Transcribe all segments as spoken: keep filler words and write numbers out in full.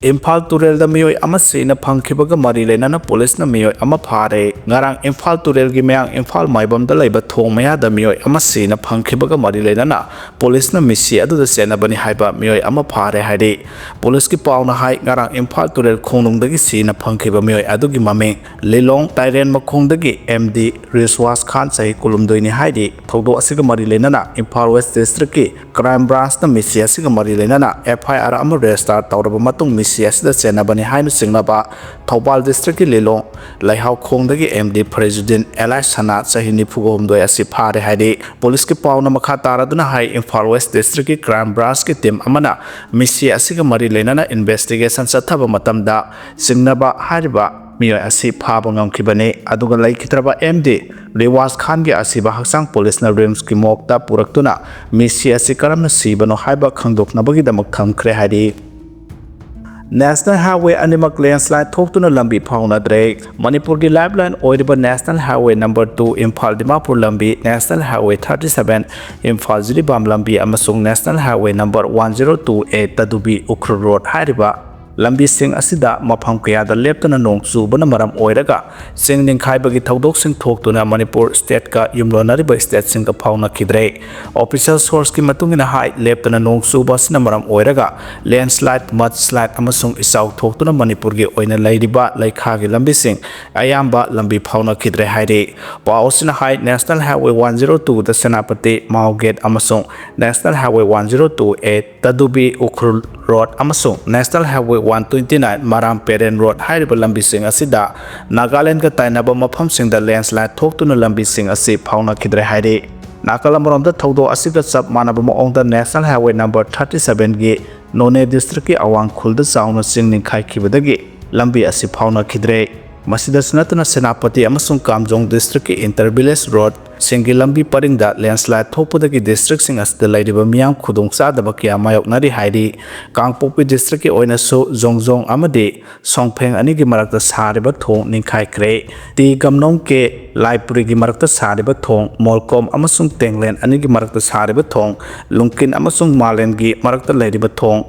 ꯏꯝꯐꯥꯜ ꯇꯨꯔꯦꯜꯗ ꯃꯤꯑꯣꯏ ꯑꯃ ꯁꯤꯅ ꯐꯪꯈꯤꯕꯒ ꯃꯔꯤ ꯂꯩꯅꯅ ꯄꯨꯂꯤꯁꯅ ꯃꯤꯑꯣꯏ ꯑꯃ ꯐꯥꯔꯦ꯫ ꯉꯔꯥꯡ ꯏꯝꯐꯥꯜ ꯇꯨꯔꯦꯜꯒꯤ ꯃꯌꯥꯡ ꯏꯝꯐꯥꯜ ꯃꯥꯏꯕꯝꯗ ꯂꯩꯕ ꯊꯣꯡ ꯃꯌꯥꯗ ꯃꯤꯑꯣꯏ ꯑꯃ ꯁꯤꯅ ꯐꯪꯈꯤꯕꯒ ꯃꯔꯤ ꯂꯩꯅꯅ ꯄꯨꯂꯤꯁꯅ ꯃꯤꯁꯤ ꯑꯗꯨꯗ ꯆꯦꯟꯅꯕꯅꯤ ꯍꯥꯏꯕ ꯃꯤꯑꯣꯏ ꯑꯃ ꯐꯥꯔꯦ ꯍꯥꯏꯔꯤ꯫ ꯄꯨꯂꯤꯁꯀꯤ ꯄꯥꯎꯅ ꯍꯥꯏ, ꯉꯔꯥꯡ ꯏꯝꯐꯥꯜ ꯇꯨꯔꯦꯜ ꯈꯣꯡꯅꯨꯡꯗꯒꯤ ꯁꯤꯅ ꯐꯪꯈꯤꯕ ꯃꯤꯑꯣꯏ ꯑꯗꯨꯒꯤ ꯃꯃꯤꯡ ꯂꯤꯂꯣꯡ ꯇꯥꯏꯔꯦꯟ ꯃꯈꯣꯡꯗꯒꯤ ꯑꯦꯝ ꯗꯤ ꯔꯤꯁꯋꯥꯁ ꯈꯥꯟ, ꯆꯍꯤ ꯀꯨꯟꯍꯨꯝꯗꯣꯏꯅꯤ ꯍꯥꯏꯔꯤ꯫ ꯊꯧꯗꯣꯛ ꯑꯁꯤꯒ ꯃꯔꯤ ꯂꯩꯅꯅ ꯏꯝꯐꯥꯜ ꯋꯦꯁ ꯗꯤꯁꯇ꯭ꯔꯤꯛꯀꯤ ꯀ꯭ꯔꯥꯏꯝ ꯕ꯭ꯔꯥꯟꯁꯅ ꯃꯤꯁꯤ ꯑꯁꯤꯒ ꯃꯔꯤ ꯂꯩꯅꯅ ꯑꯦꯐ ꯑꯥꯏ ꯑꯥꯔ ꯑꯃ ꯔꯦꯖꯤꯁꯇꯥꯔ ꯇꯧꯔꯕ ꯃꯇꯨꯡ ꯃꯤꯁꯤ ꯑꯁꯤꯗ ꯆꯦꯟꯅꯕꯅꯤ ꯍꯥꯏꯅ ꯆꯤꯡꯅꯕ ꯊꯧꯕꯥꯜ ꯗꯤꯁꯇ꯭ꯔꯤꯛꯀꯤ ꯂꯤꯂꯣꯡ ꯂꯩꯍꯥꯎꯈꯣꯡꯗꯒꯤ ꯑꯦꯝ ꯗꯤ ꯐꯔꯤꯖꯨꯗꯤꯟ ꯑꯦꯂꯥꯏꯁ ꯁꯅꯥ, ꯆꯍꯤ ꯅꯤꯐꯨꯒ ꯍꯨꯝꯗꯣꯏ ꯑꯁꯤ ꯐꯥꯔꯦ ꯍꯥꯏꯔꯤ꯫ ꯄꯨꯂꯤꯁꯀꯤ ꯄꯥꯎꯅ ꯃꯈꯥ ꯇꯥꯔꯗꯨꯅ ꯍꯥꯏ, ꯏꯝꯐꯥꯜ ꯋꯦꯁ ꯗꯤꯁꯇ꯭ꯔꯤꯛꯀꯤ ꯀ꯭ꯔꯥꯏꯝ ꯕ꯭ꯔꯥꯟꯁꯀꯤ ꯇꯤꯝ ꯑꯃꯅ ꯃꯤꯁꯤ ꯑꯁꯤꯒ ꯃꯔꯤ ꯂꯩꯅꯅ ꯏꯟꯚꯦꯁꯇꯤꯒꯦꯁꯟ ꯆꯠꯊꯕ ꯃꯇꯝꯗ ꯆꯤꯡꯅꯕ ꯍꯥꯏꯔꯤꯕ ꯃꯤꯑꯣꯏ ꯑꯁꯤ ꯐꯥꯕ ꯉꯝꯈꯤꯕꯅꯤ꯫ ꯑꯗꯨꯒ ꯂꯩꯈꯤꯗ꯭ꯔꯕ ꯑꯦꯝ ꯗꯤ ꯔꯤꯋꯥꯁ ꯈꯥꯟꯒꯤ ꯑꯁꯤꯕ ꯍꯛꯆꯥꯡ ꯄꯨꯂꯤꯁꯅ ꯔꯤꯝꯁꯀꯤ ꯃꯣꯔꯒꯇ ꯄꯨꯔꯛꯇꯨꯅ ꯃꯤꯁꯤ ꯑꯁꯤ ꯀꯔꯝꯅ ꯁꯤꯕꯅꯣ ꯍꯥꯏꯕ ꯈꯪꯗꯣꯛꯅꯕꯒꯤꯗꯃꯛ ꯊꯝꯈ꯭ꯔꯦ ꯍꯥꯏꯔꯤ꯫ ꯅꯦꯁꯅꯦꯜ ꯍꯥꯏꯋꯦ ꯑꯅꯤꯃꯛ ꯂꯦꯟꯁꯂꯥꯏꯗ ꯊꯣꯛꯇꯨꯅ ꯂꯝꯕꯤ ꯐꯥꯎꯅꯗ꯭ꯔꯦ꯫ ꯃꯅꯤꯄꯨꯔꯒꯤ ꯂꯥꯏꯐꯂꯥꯏꯟ ꯑꯣꯏꯔꯤꯕ national highway number two Imphal Dimapur ꯂꯝꯕꯤ, national highway thirty seven Imphal Jiribam ꯂꯝꯕꯤ ꯑꯃꯁꯨꯡ national highway number one zero two A ꯇꯗꯨꯕꯤ ꯎꯈ꯭ꯔꯨꯜ ꯔꯣꯗ ꯍꯥꯏꯔꯤꯕ ꯂꯝꯕꯤꯁꯤꯡ ꯑꯁꯤꯗ ꯃꯐꯝ ꯀꯌꯥꯗ ꯂꯦꯞꯇꯅ ꯅꯣꯡ ꯆꯨꯕꯅ ꯃꯔꯝ ꯑꯣꯏꯔꯒ ꯆꯤꯡ ꯅꯤꯡꯈꯥꯏꯕꯒꯤ ꯊꯧꯗꯣꯛꯁꯤꯡ ꯊꯣꯛꯇꯨꯅ ꯃꯅꯤꯄꯨꯔ ꯁ꯭ꯇꯦꯠꯀ ꯌꯨꯝꯂꯣꯟꯅꯔꯤꯕ ꯁ꯭ꯇꯦꯠꯁꯤꯡꯒ ꯐꯥꯎꯅꯈꯤꯗ꯭ꯔꯦ꯫ ꯑꯣꯐꯤꯁꯤꯌꯦꯜ ꯁꯣꯔꯁꯀꯤ ꯃꯇꯨꯡ ꯏꯟꯅ ꯍꯥꯏ, ꯂꯦꯞꯇꯅ ꯅꯣꯡ ꯆꯨꯕ ꯑꯁꯤꯅ ꯃꯔꯝ ꯑꯣꯏꯔꯒ ꯂꯦꯟꯁꯂꯥꯏꯗ, ꯃꯗꯁꯂꯥꯏꯗ ꯑꯃꯁꯨꯡ ꯏꯆꯥꯎ ꯊꯣꯛꯇꯨꯅ ꯃꯅꯤꯄꯨꯔꯒꯤ ꯑꯣꯏꯅ ꯂꯩꯔꯤꯕ ꯂꯩꯈꯥꯒꯤ ꯂꯝꯕꯤꯁꯤꯡ ꯑꯌꯥꯝꯕ ꯂꯝꯕꯤ ꯐꯥꯎꯅꯈꯤꯗ꯭ꯔꯦ ꯍꯥꯏꯔꯤ꯫ ꯄꯥꯎ ꯑꯁꯤꯅ ꯍꯥꯏ, ꯅꯦꯁꯅꯦꯜ ꯍꯥꯏꯋꯦ ꯋꯥꯟ ꯖꯤꯔꯣ ꯇꯨꯗ ꯁꯦꯅꯥꯄꯇꯤ, ꯃꯥꯎ ꯒꯦꯠ ꯑꯃꯁꯨꯡ national highway one zero two A ꯇꯗꯨꯕꯤ ꯎꯈ꯭ꯔꯨꯜ ꯔꯣꯗ ꯑꯃꯁꯨꯡ national highway one twenty nine Maram Peren road ꯍꯥꯏꯔꯤꯕ ꯂꯝꯕꯤꯁꯤꯡ ꯑꯁꯤꯗ ꯅꯥꯒꯥꯂꯦꯟꯗꯒ ꯇꯥꯏꯅꯕ ꯃꯐꯝꯁꯤꯡꯗ ꯂꯦꯟꯁꯂꯥꯏꯗ ꯊꯣꯛꯇꯨꯅ ꯂꯝꯕꯤꯁꯤꯡ ꯑꯁꯤ ꯐꯥꯎꯅꯈꯤꯗ꯭ꯔꯦ ꯍꯥꯏꯔꯤ꯫ ꯅꯥꯀꯜ ꯑꯃꯔꯣꯝꯗ ꯊꯧꯗꯣꯛ ꯑꯁꯤꯒ ꯆꯞ ꯃꯥꯟꯅꯕ ꯃꯑꯣꯡꯗ ꯅꯦꯁꯅꯦꯜ ꯍꯥꯏꯋꯦ ꯅꯝꯕꯔ ꯊꯥꯔꯇꯤ ꯁꯚꯦꯟꯒꯤ ꯅꯣꯅꯦ ꯗꯤꯁꯇ꯭ꯔꯤꯛꯀꯤ ꯑꯋꯥꯡ ꯈꯨꯜꯗ ꯆꯥꯎꯅ ꯆꯤꯡ ꯅꯤꯡꯈꯥꯏꯈꯤꯕꯗꯒꯤ ꯂꯝꯕꯤ ꯑꯁꯤ ꯐꯥꯎꯅꯈꯤꯗ꯭ꯔꯦ꯫ ꯃꯁꯤꯗꯁꯨ ꯅꯠꯇꯅ ꯁꯦꯅꯥꯄꯇꯤ ꯑꯃꯁꯨꯡ ꯀꯥꯝꯖꯣꯡ ꯗꯤꯁꯇ꯭ꯔꯤꯛꯀꯤ ꯏꯟꯇꯔ ꯚꯤꯂꯦꯖ ꯔꯣꯗ ꯁꯤꯡꯒꯤ ꯂꯝꯕꯤ ꯄꯔꯤꯡꯗ ꯂꯦꯟꯁꯂꯥꯏꯠ ꯊꯣꯛꯄꯗꯒꯤ ꯗꯤꯁꯇ꯭ꯔꯤꯛꯁꯤꯡ ꯑꯁꯤꯗ ꯂꯩꯔꯤꯕ ꯃꯤꯌꯥꯝ ꯈꯨꯗꯣꯡꯆꯥꯗꯕ ꯀꯌꯥ ꯃꯥꯌꯣꯛꯅꯔꯤ ꯍꯥꯏꯔꯤ꯫ ꯀꯥꯡꯄꯣꯛꯄꯤ ꯗꯤꯁꯇ꯭ꯔꯤꯛꯀꯤ ꯑꯣꯏꯅꯁꯨ ꯖꯣꯡꯖꯣꯡ ꯑꯃꯗꯤ ꯁꯣꯡꯐꯦꯡ ꯑꯅꯤꯒꯤ ꯃꯔꯛꯇ ꯁꯥꯔꯤꯕ ꯊꯣꯡ ꯅꯤꯡꯈꯥꯏꯈ꯭ꯔꯦ꯫ ꯇꯤ ꯒꯝꯅꯣꯡ ꯀꯦ ꯂꯥꯏꯄꯨꯔꯤꯒꯤ ꯃꯔꯛꯇ ꯁꯥꯔꯤꯕ ꯊꯣꯡ, ꯃꯣꯜꯀꯣꯝ ꯑꯃꯁꯨꯡ ꯇꯦꯡꯂꯦꯟ ꯑꯅꯤꯒꯤ ꯃꯔꯛꯇ ꯁꯥꯔꯤꯕ ꯊꯣꯡ, ꯂꯨꯡꯀꯤꯟ ꯑꯃꯁꯨꯡ ꯃꯥꯂꯦꯟꯒꯤ ꯃꯔꯛꯇ ꯂꯩꯔꯤꯕ ꯊꯣꯡ,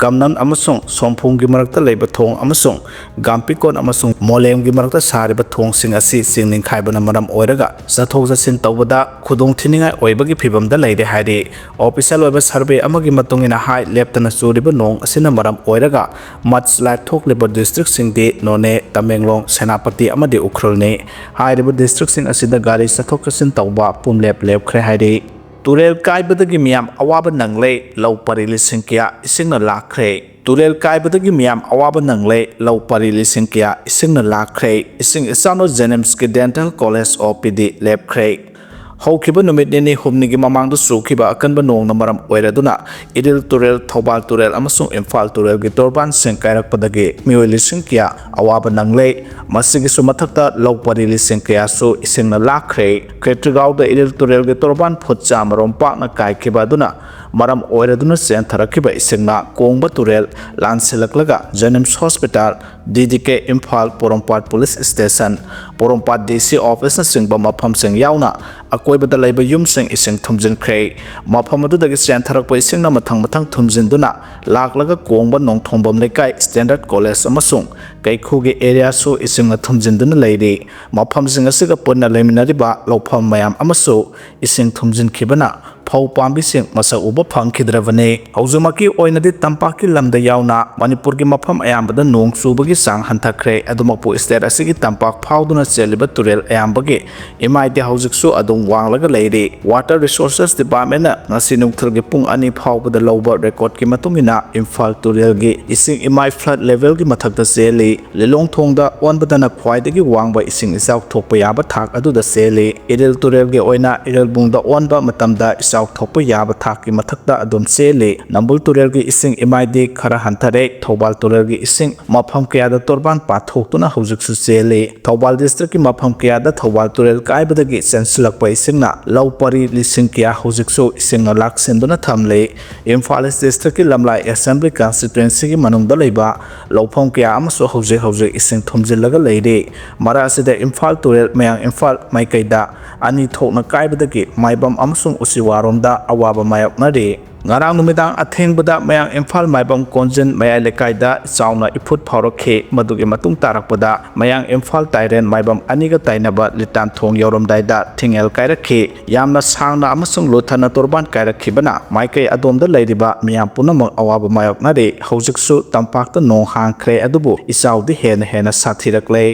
ꯒꯝꯅꯟ ꯑꯃꯁꯨꯡ ꯁꯣꯝꯐꯨꯡꯒꯤ ꯃꯔꯛꯇ ꯂꯩꯕ ꯊꯣꯡ ꯑꯃꯁꯨꯡ ꯒꯥꯝꯄꯤꯀꯣꯟ ꯑꯃꯁꯨꯡ ꯃꯣꯂꯦꯝꯒꯤ ꯃꯔꯛꯇ ꯁꯥꯔꯤꯕ ꯊꯣꯡꯁꯤꯡ ꯑꯁꯤ ꯆꯤꯡ ꯅꯤꯡꯈꯥꯏꯕꯅ ꯃꯔꯝ ꯑꯣꯏꯔꯒ ꯆꯠꯊꯣꯛ ꯆꯠꯁꯤꯟ ꯇꯧꯕꯗ ꯈꯨꯗꯣꯡꯊꯤꯅꯤꯡꯉꯥꯏ ꯑꯣꯏꯕꯒꯤ ꯐꯤꯕꯝꯗ ꯂꯩꯔꯦ ꯍꯥꯏꯔꯤ꯫ ꯑꯣꯐꯤꯁꯤꯌꯦꯜ ꯑꯣꯏꯕ ꯁꯔꯚꯦ ꯑꯃꯒꯤ ꯃꯇꯨꯡ ꯏꯟꯅ ꯍꯥꯏ, ꯂꯦꯞꯇꯅ ꯆꯨꯔꯤꯕ ꯅꯣꯡ ꯑꯁꯤꯅ ꯃꯔꯝ ꯑꯣꯏꯔꯒ ꯃꯗꯁꯂꯥꯏꯗ ꯊꯣꯛꯂꯤꯕ ꯗꯤꯁꯇ꯭ꯔꯤꯛꯁꯤꯡꯗꯤ ꯅꯣꯅꯦ, ꯇꯃꯦꯡꯂꯣꯡ, ꯁꯦꯅꯥꯄꯇꯤ ꯑꯃꯗꯤ ꯎꯈ꯭ꯔꯨꯜꯅꯤ꯫ ꯍꯥꯏꯔꯤꯕ ꯗꯤꯁꯇ꯭ꯔꯤꯛꯁꯤꯡ ꯑꯁꯤꯗ ꯒꯥꯔꯤ ꯆꯠꯊꯣꯛ ꯆꯠꯁꯤꯟ ꯇꯧꯕ ꯄꯨꯝꯂꯦꯞ ꯂꯦꯞꯈ꯭ꯔꯦ ꯍꯥꯏꯔꯤ꯫ ꯇꯨꯔꯦꯜ ꯀꯥꯏꯕꯗꯒꯤ ꯃꯤꯌꯥꯝ ꯑꯋꯥꯕ ꯅꯪꯂꯦ, ꯂꯧ ꯄꯔꯤ ꯂꯤꯁꯤꯡ ꯀꯌꯥ ꯏꯁꯤꯡꯅ ꯂꯥꯛꯈ꯭ꯔꯦ꯫ ꯇꯨꯔꯦꯜ ꯀꯥꯏꯕꯗꯒꯤ ꯃꯤꯌꯥꯝ ꯑꯋꯥꯕ ꯅꯪꯂꯦ, ꯂꯧ ꯄꯔꯤ ꯂꯤꯁꯤꯡ ꯀꯌꯥ ꯏꯁꯤꯡꯅ ꯂꯥꯛꯈ꯭ꯔꯦ꯫ ꯏꯁꯤꯡ ꯏꯆꯥꯎꯅ ꯖꯦꯅꯤꯝꯁꯀꯤ ꯗꯦꯟꯇꯦꯜ ꯀꯣꯂꯦꯖ ꯑꯣ ꯄꯤ ꯗꯤ ꯂꯦꯞꯈ꯭ꯔꯦ꯫ ꯍꯧꯈꯤꯕ ꯅꯨꯃꯤꯠ ꯅꯤꯅꯤ ꯍꯨꯝꯅꯤꯒꯤ ꯃꯃꯥꯡꯗ ꯆꯨꯈꯤꯕ ꯑꯀꯟꯕ ꯅꯣꯡꯅ ꯃꯔꯝ ꯑꯣꯏꯔꯗꯨꯅ ꯏꯔꯤꯜ ꯇꯨꯔꯦꯜ, ꯊꯧꯕꯥꯜ ꯇꯨꯔꯦꯜ ꯑꯃꯁꯨꯡ ꯏꯝꯐꯥꯜ ꯇꯨꯔꯦꯜꯒꯤ ꯇꯣꯔꯕꯥꯟꯁꯤꯡ ꯀꯥꯏꯔꯛꯄꯗꯒꯤ ꯃꯤꯑꯣꯏ ꯂꯤꯁꯤꯡ ꯀꯌꯥ ꯑꯋꯥꯕ ꯅꯪꯂꯦ꯫ ꯃꯁꯤꯒꯤꯁꯨ ꯃꯊꯛꯇ ꯂꯧ ꯄꯔꯤ ꯂꯤꯁꯤꯡ ꯀꯌꯥꯁꯨ ꯏꯁꯤꯡꯅ ꯂꯥꯛꯈ꯭ꯔꯦ꯫ ꯈꯦꯇ꯭ꯔꯤꯒꯥꯎꯗ ꯏꯔꯤꯜ ꯇꯨꯔꯦꯜꯒꯤ ꯇꯣꯔꯕꯥꯟ ꯐꯨꯠ ꯆꯥꯝꯃꯔꯣꯝ ꯄꯥꯛꯅ ꯀꯥꯏꯈꯤꯕ ꯑꯗꯨꯅ ꯃꯔꯝ ꯑꯣꯏꯔꯗꯨꯅ ꯆꯦꯟꯊꯔꯛꯈꯤꯕ ꯏꯁꯤꯡꯅ ꯀꯣꯡꯕ ꯇꯨꯔꯦꯜ ꯂꯥꯟꯁꯤꯜꯂꯛꯂꯒ ꯖꯦꯅꯤꯝꯁ ꯍꯣꯁꯄꯤꯇꯥꯜ, ꯗꯤ ꯗꯤ ꯀꯦ ꯏꯝꯐꯥꯜ, ꯄꯣꯔꯣꯝꯄꯥꯠ ꯄꯨꯂꯤꯁ ꯁ꯭ꯇꯦꯁꯟ, ꯄꯣꯔꯣꯝꯄꯥꯠ ꯗꯤ ꯁꯤ ꯑꯣꯐꯤꯁꯅꯆꯤꯡꯕ ꯃꯐꯝꯁꯤꯡ ꯌꯥꯎꯅ ꯑꯀꯣꯏꯕꯗ ꯂꯩꯕ ꯌꯨꯝꯁꯤꯡ ꯏꯁꯤꯡ ꯊꯨꯝꯖꯤꯟꯈ꯭ꯔꯦ꯫ ꯃꯐꯝ ꯑꯗꯨꯗꯒꯤ ꯆꯦꯟꯊꯔꯛꯄ ꯏꯁꯤꯡꯅ ꯃꯊꯪ ꯃꯊꯪ ꯊꯨꯝꯖꯤꯟꯗꯨꯅ ꯂꯥꯛꯂꯒ ꯀꯣꯡꯕ ꯅꯣꯡꯊꯣꯡꯕꯝ ꯂꯩꯀꯥꯏ, ꯁ꯭ꯇꯦꯟꯗꯔꯗ ꯀꯣꯂꯦꯖ ꯑꯃꯁꯨꯡ ꯀꯩꯈꯨꯒꯤ ꯑꯦꯔꯤꯌꯥꯁꯨ ꯏꯁꯤꯡꯅ ꯊꯨꯝꯖꯤꯟꯗꯨꯅ ꯂꯩꯔꯤ꯫ ꯃꯐꯝꯁꯤꯡ ꯑꯁꯤꯒ ꯄꯨꯟꯅ ꯂꯩꯃꯤꯟꯅꯔꯤꯕ ꯂꯧꯐꯝ ꯃꯌꯥꯝ ꯑꯃꯁꯨ ꯏꯁꯤꯡ ꯊꯨꯝꯖꯤꯟꯈꯤꯕꯅ ꯐꯧ ꯄꯥꯝꯕꯤꯁꯤꯡ ꯃꯁꯛ ꯎꯕ ꯐꯪꯈꯤꯗ꯭ꯔꯕꯅꯤ꯫ ꯍꯧꯖꯤꯛꯃꯛꯀꯤ ꯑꯣꯏꯅꯗꯤ ꯇꯝꯄꯥꯛꯀꯤ ꯂꯝꯗ ꯌꯥꯎꯅ ꯃꯅꯤꯄꯨꯔꯒꯤ ꯃꯐꯝ ꯑꯌꯥꯝꯕꯗ ꯅꯣꯡ ꯆꯨꯕꯒꯤ ꯆꯥꯡ ꯍꯟꯊꯈ꯭ꯔꯦ꯫ ꯑꯗꯨꯃꯛꯄꯨ ꯁ꯭ꯇꯦꯠ ꯑꯁꯤꯒꯤ ꯇꯝꯄꯥꯛ ꯐꯥꯎꯗꯨꯅ ꯆꯦꯜꯂꯤꯕ ꯇꯨꯔꯦꯜ ꯑꯌꯥꯝꯕꯒꯤ ꯏꯃꯥꯏꯗꯤ ꯍꯧꯖꯤꯛꯁꯨ ꯑꯗꯨꯝ ꯋꯥꯡꯂꯒ ꯂꯩꯔꯤ꯫ ꯋꯥꯇꯔ ꯔꯤꯁꯣꯔꯁꯦꯁ ꯗꯤꯄꯥꯔꯠꯃꯦꯟꯅ ꯉꯁꯤ ꯅꯨꯡꯊꯤꯜꯒꯤ ꯄꯨꯡ ꯑꯅꯤ ꯐꯥꯎꯕꯗ ꯂꯧꯕ ꯔꯦꯀꯣꯔꯗꯀꯤ ꯃꯇꯨꯡ ꯏꯟꯅ ꯏꯝꯐꯥꯜ ꯇꯨꯔꯦꯜꯒꯤ ꯏꯁꯤꯡ ꯏꯃꯥꯏ ꯐ꯭ꯂꯗ ꯂꯦꯚꯦꯜꯒꯤ ꯃꯊꯛꯇ ꯆꯦꯜꯂꯤ꯫ ꯂꯤꯂꯣꯡ ꯊꯣꯡꯗ ꯑꯣꯟꯕꯗꯅ ꯈ꯭ꯋꯥꯏꯗꯒꯤ ꯋꯥꯡꯕ ꯏꯁꯤꯡ ꯏꯆꯥꯎ ꯊꯣꯛꯄ ꯌꯥꯕ ꯊꯥꯛ ꯑꯗꯨꯗ ꯆꯦꯜꯂꯤ꯫ ꯏꯔꯤꯜ ꯇꯨꯔꯦꯜꯒꯤ ꯑꯣꯏꯅ ꯏꯔꯤꯜꯕꯨꯡꯗ ꯑꯣꯟꯕ ꯃꯇꯝꯗ ꯆꯥꯎꯊꯣꯛꯄ ꯌꯥꯕ ꯊꯥꯛꯀꯤ ꯃꯊꯛꯇ ꯑꯗꯨꯝ ꯆꯦꯜꯂꯤ꯫ ꯅꯝꯕꯨꯜ ꯇꯨꯔꯦꯜꯒꯤ ꯏꯁꯤꯡ ꯏꯃꯥꯏꯗꯤ ꯈꯔ ꯍꯟꯊꯔꯦ꯫ ꯊꯧꯕꯥꯜ ꯇꯨꯔꯦꯜꯒꯤ ꯏꯁꯤꯡ ꯃꯐꯝ ꯀꯌꯥꯗ ꯇꯣꯔꯕꯥꯟ ꯄꯥꯊꯣꯛꯇꯨꯅ ꯍꯧꯖꯤꯛꯁꯨ ꯆꯦꯜꯂꯤ꯫ ꯊꯧꯕꯥꯜ ꯗꯤꯁꯇ꯭ꯔꯤꯛꯀꯤ ꯃꯐꯝ ꯀꯌꯥꯗ ꯊꯧꯕꯥꯜ ꯇꯨꯔꯦꯜ ꯀꯥꯏꯕꯗꯒꯤ ꯆꯦꯟꯁꯤꯜꯂꯛꯄ ꯏꯁꯤꯡꯅ ꯂꯧ ꯄꯔꯤ ꯂꯤꯁꯤꯡ ꯀꯌꯥ ꯍꯧꯖꯤꯛꯁꯨ ꯏꯁꯤꯡꯅ ꯂꯥꯛꯁꯤꯟꯗꯨꯅ ꯊꯝꯂꯤ꯫ ꯏꯝꯐꯥꯜ ꯏꯁ ꯗꯤꯁꯇ꯭ꯔꯤꯛꯀꯤ ꯂꯝꯂꯥꯏ ꯑꯦꯁꯦꯝꯕ꯭ꯂꯤ ꯀꯟꯁꯇꯤꯇ꯭ꯋꯦꯟꯁꯤꯒꯤ ꯃꯅꯨꯡꯗ ꯂꯩꯕ ꯂꯧꯐꯝ ꯀꯌꯥ ꯑꯃꯁꯨ ꯍꯧꯖꯤꯛ ꯍꯧꯖꯤꯛ ꯏꯁꯤꯡ ꯊꯨꯝꯖꯤꯜꯂꯒ ꯂꯩꯔꯤ꯫ ꯃꯔꯛ ꯑꯁꯤꯗ ꯏꯝꯐꯥꯜ ꯇꯨꯔꯦꯜ ꯃꯌꯥꯡ ꯏꯝꯐꯥꯜ ꯃꯥꯏꯀꯩꯗ ꯑꯅꯤ ꯊꯣꯛꯅ ꯀꯥꯏꯕꯗꯒꯤ ꯃꯥꯏꯕꯝ ꯑꯃꯁꯨꯡ ꯎꯆꯤꯋꯥꯔꯣꯝꯗ ꯑꯋꯥꯕ ꯃꯥꯌꯣꯛꯅꯔꯤ꯫ ꯉꯔꯥꯡ ꯅꯨꯃꯤꯗꯥꯡ ꯑꯊꯦꯡꯕꯗ ꯃꯌꯥꯡ ꯏꯝꯐꯥꯜ ꯃꯥꯏꯕꯝ ꯀꯣꯟꯖꯤꯟ ꯃꯌꯥꯏ ꯂꯩꯀꯥꯏꯗ ꯆꯥꯎꯅ ꯏꯐꯨꯠ ꯐꯥꯎꯔꯛꯈꯤ꯫ ꯃꯗꯨꯒꯤ ꯃꯇꯨꯡ ꯇꯥꯔꯛꯄꯗ ꯃꯌꯥꯡ ꯏꯝꯐꯥꯜ ꯇꯥꯏꯔꯦꯟ ꯃꯥꯏꯕꯝ ꯑꯅꯤꯒ ꯇꯥꯏꯅꯕ ꯂꯤꯇꯥꯟ ꯊꯣꯡ ꯌꯧꯔꯝꯗꯥꯏꯗ ꯊꯤꯡꯉꯦꯜ ꯀꯥꯏꯔꯛꯈꯤ꯫ ꯌꯥꯝꯅ ꯁꯥꯡꯅ ꯑꯃꯁꯨꯡ ꯂꯨꯊꯅ ꯇꯣꯔꯕꯥꯟ ꯀꯥꯏꯔꯛꯈꯤꯕꯅ ꯃꯥꯏꯀꯩ ꯑꯗꯣꯝꯗ ꯂꯩꯔꯤꯕ ꯃꯤꯌꯥꯝ ꯄꯨꯝꯅꯃꯛ ꯑꯋꯥꯕ ꯃꯥꯌꯣꯛꯅꯔꯤ꯫ ꯍꯧꯖꯤꯛꯁꯨ ꯇꯝꯄꯥꯛꯇ ꯅꯣꯡ ꯍꯥꯡꯈ꯭ꯔꯦ, ꯑꯗꯨꯕꯨ ꯏꯆꯥꯎꯗꯤ ꯍꯦꯟꯅ ꯍꯦꯟꯅ ꯁꯥꯊꯤꯔꯛꯂꯦ꯫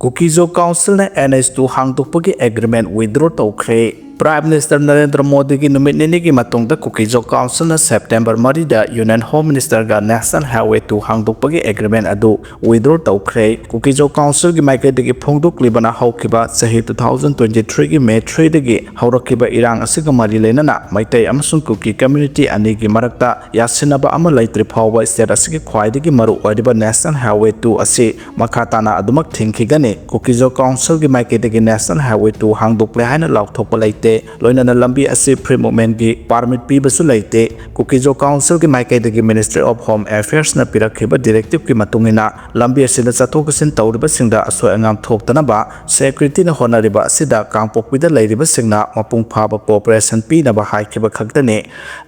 ꯀꯨꯀꯤꯖꯣ ꯀꯥꯎꯟꯁꯤꯜꯅ ꯑꯦꯟ ꯑꯩꯆ ꯇꯨ ꯍꯥꯡꯗꯣꯛꯄꯒꯤ ꯑꯦꯒ꯭ꯔꯤꯃꯦꯟ ꯋꯤꯗ꯭ꯔꯣ ꯇꯧꯈ꯭ꯔꯦ꯫ ꯄ꯭ꯔꯥꯏꯝ ꯃꯤꯅꯤꯁꯇꯔ ꯅꯔꯦꯟꯗ꯭ꯔ ꯃꯣꯗꯤꯒꯤ ꯅꯨꯃꯤꯠ ꯅꯤꯅꯤꯒꯤ ꯃꯇꯨꯡꯗ ꯀꯨꯀꯤꯖꯣ ꯀꯥꯎꯟꯁꯤꯜꯅ ꯁꯦꯞꯇꯦꯝꯕꯔ ꯃꯔꯤꯗ ꯌꯨꯅꯤꯌꯟ ꯍꯣꯝ ꯃꯤꯅꯤꯁꯇꯔꯒ ꯅꯦꯁꯅꯦꯜ ꯍꯥꯏꯋꯦ ꯇꯨ ꯍꯥꯡꯗꯣꯛꯄꯒꯤ ꯑꯦꯒ꯭ꯔꯤꯃꯦꯟ ꯑꯗꯨ ꯋꯤꯗ꯭ꯔꯣ ꯇꯧꯈ꯭ꯔꯦ꯫ ꯀꯨꯀꯤꯖꯣ ꯀꯥꯎꯟꯁꯤꯜꯒꯤ ꯃꯥꯏꯀꯩꯗꯒꯤ ꯐꯣꯡꯗꯣꯛꯂꯤꯕꯅ ꯍꯧꯈꯤꯕ ꯆꯍꯤ two thousand twenty three ꯒꯤ ꯃꯦ three ꯗꯒꯤ ꯍꯧꯔꯛꯈꯤꯕ ꯏꯔꯥꯡ ꯑꯁꯤꯒ ꯃꯔꯤ ꯂꯩꯅꯅ ꯃꯩꯇꯩ ꯑꯃꯁꯨꯡ ꯀꯨꯀꯤ ꯀꯝꯃ꯭ꯌꯨꯅꯤꯇꯤ ꯑꯅꯤꯒꯤ ꯃꯔꯛꯇ ꯌꯥꯁꯤꯟꯅꯕ ꯑꯃ ꯂꯩꯇ꯭ꯔꯤ ꯐꯥꯎꯕ ꯁ꯭ꯇꯦꯠ ꯑꯁꯤꯒꯤ ꯈ꯭ꯋꯥꯏꯗꯒꯤ ꯃꯔꯨ ꯑꯣꯏꯔꯤꯕ ꯅꯦꯁꯅꯦꯜ ꯍꯥꯏꯋꯦ ꯇꯨ ꯑꯁꯤ ꯃꯈꯥ ꯇꯥꯅ ꯑꯗꯨꯃꯛ ꯊꯤꯡꯈꯤꯒꯅꯤ꯫ ꯀꯨꯀꯤꯖꯣ ꯀꯥꯎꯟꯁꯤꯜꯒꯤ ꯃꯥꯏꯀꯩꯗꯒꯤ ꯅꯦꯁꯅꯦꯜ ꯍꯥꯏꯋꯦ ꯇꯨ ꯍꯥꯡꯗꯣꯛꯂꯦ ꯍꯥꯏꯅ ꯂꯥꯎꯊꯣꯛꯄ ꯂꯩꯇꯦ꯫ ꯂꯣꯏꯅꯅ ꯂꯝꯕꯤ ꯑꯁꯤ ꯐ꯭ꯔꯤ ꯃꯨꯚꯃꯦꯟꯒꯤ ꯄꯥꯔꯃꯤꯠ ꯄꯤꯕꯁꯨ ꯂꯩꯇꯦ꯫ ꯀꯨꯀꯤꯖꯣ ꯀꯥꯎꯟꯁꯤꯜꯒꯤ ꯃꯥꯏꯀꯩꯗꯒꯤ ꯃꯤꯅꯤꯁꯇ꯭ꯔꯤ ꯑꯣꯐ ꯍꯣꯝ ꯑꯦꯐꯤꯌꯔꯁꯅ ꯄꯤꯔꯛꯈꯤꯕ ꯗꯤꯔꯦꯛꯇꯤꯞꯀꯤ ꯃꯇꯨꯡ ꯏꯟꯅ ꯂꯝꯕꯤ ꯑꯁꯤꯗ ꯆꯠꯊꯣꯛ ꯆꯠꯁꯤꯟ ꯇꯧꯔꯤꯕꯁꯤꯡꯗ ꯑꯁꯣꯏ ꯑꯉꯥꯝ ꯊꯣꯛꯇꯅꯕ ꯁꯦꯀ꯭ꯌꯨꯔꯤꯇꯤꯅ ꯍꯣꯠꯅꯔꯤꯕ ꯑꯁꯤꯗ ꯀꯥꯡꯄꯣꯛꯄꯤꯗ ꯂꯩꯔꯤꯕꯁꯤꯡꯅ ꯃꯄꯨꯡ ꯐꯥꯕ ꯀꯣꯑꯣꯄꯔꯦꯁꯟ ꯄꯤꯅꯕ ꯍꯥꯏꯈꯤꯕ ꯈꯛꯇꯅꯤ꯫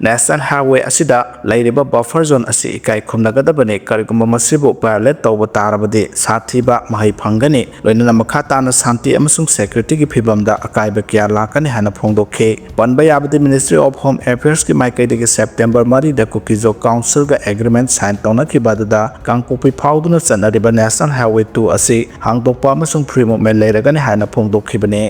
ꯅꯦꯁꯅꯦꯜ ꯍꯥꯏꯋꯦ ꯑꯁꯤꯗ ꯂꯩꯔꯤꯕ ꯕꯐꯔ ꯖꯣꯟ ꯑꯁꯤ ꯏꯀꯥꯏ ꯈꯨꯝꯅꯒꯗꯕꯅꯤ꯫ ꯀꯔꯤꯒꯨꯝꯕ ꯃꯁꯤꯕꯨ ꯚꯥꯏꯑꯣꯂꯦꯠ ꯇꯧꯕ ꯇꯥꯔꯕꯗꯤ ꯁꯥꯊꯤꯕ ꯃꯍꯩ ꯐꯪꯒꯅꯤ꯫ ꯂꯣꯏꯅꯅ ꯃꯈꯥ ꯇꯥꯅ ꯁꯥꯟꯇꯤ ꯑꯃꯁꯨꯡ ꯁꯦꯀ꯭ꯌꯨꯔꯤꯇꯤꯒꯤ ꯐꯤꯕꯝꯗ ꯑꯀꯥꯏꯕ ꯀꯌꯥ ꯂꯥꯛꯀꯅꯤ ꯍꯥꯏꯅ ꯐꯣꯡꯗꯣꯛꯈꯤ꯫ ꯄꯟꯕ ꯌꯥꯕꯗꯤ, ꯃꯤꯅꯤꯁꯇ꯭ꯔꯤ ꯑꯣꯐ ꯍꯣꯝ ꯑꯦꯐꯤꯌꯔꯁꯀꯤ ꯃꯥꯏꯀꯩꯗꯒꯤ ꯁꯦꯞꯇꯦꯝꯕꯔ ꯃꯔꯤꯗ ꯀꯨꯀꯤꯖꯣ ꯀꯥꯎꯟꯁꯤꯜꯒ ꯑꯦꯒ꯭ꯔꯤꯃꯦꯟ ꯁꯥꯏꯟ ꯇꯧꯅꯈꯤꯕ ꯑꯗꯨꯗ ꯀꯥꯡꯄꯣꯛꯄꯤ ꯐꯥꯎꯗꯨꯅ ꯆꯠꯅꯔꯤꯕ ꯅꯦꯁꯅꯦꯜ ꯍꯥꯏꯋꯦ ꯇꯨ ꯑꯁꯤ ꯍꯥꯡꯗꯣꯛꯄ ꯑꯃꯁꯨꯡ ꯐ꯭ꯔꯤ ꯃꯨꯚꯃꯦꯟ ꯂꯩꯔꯒꯅꯤ ꯍꯥꯏꯅ ꯐꯣꯡꯗꯣꯛꯈꯤꯕꯅꯤ꯫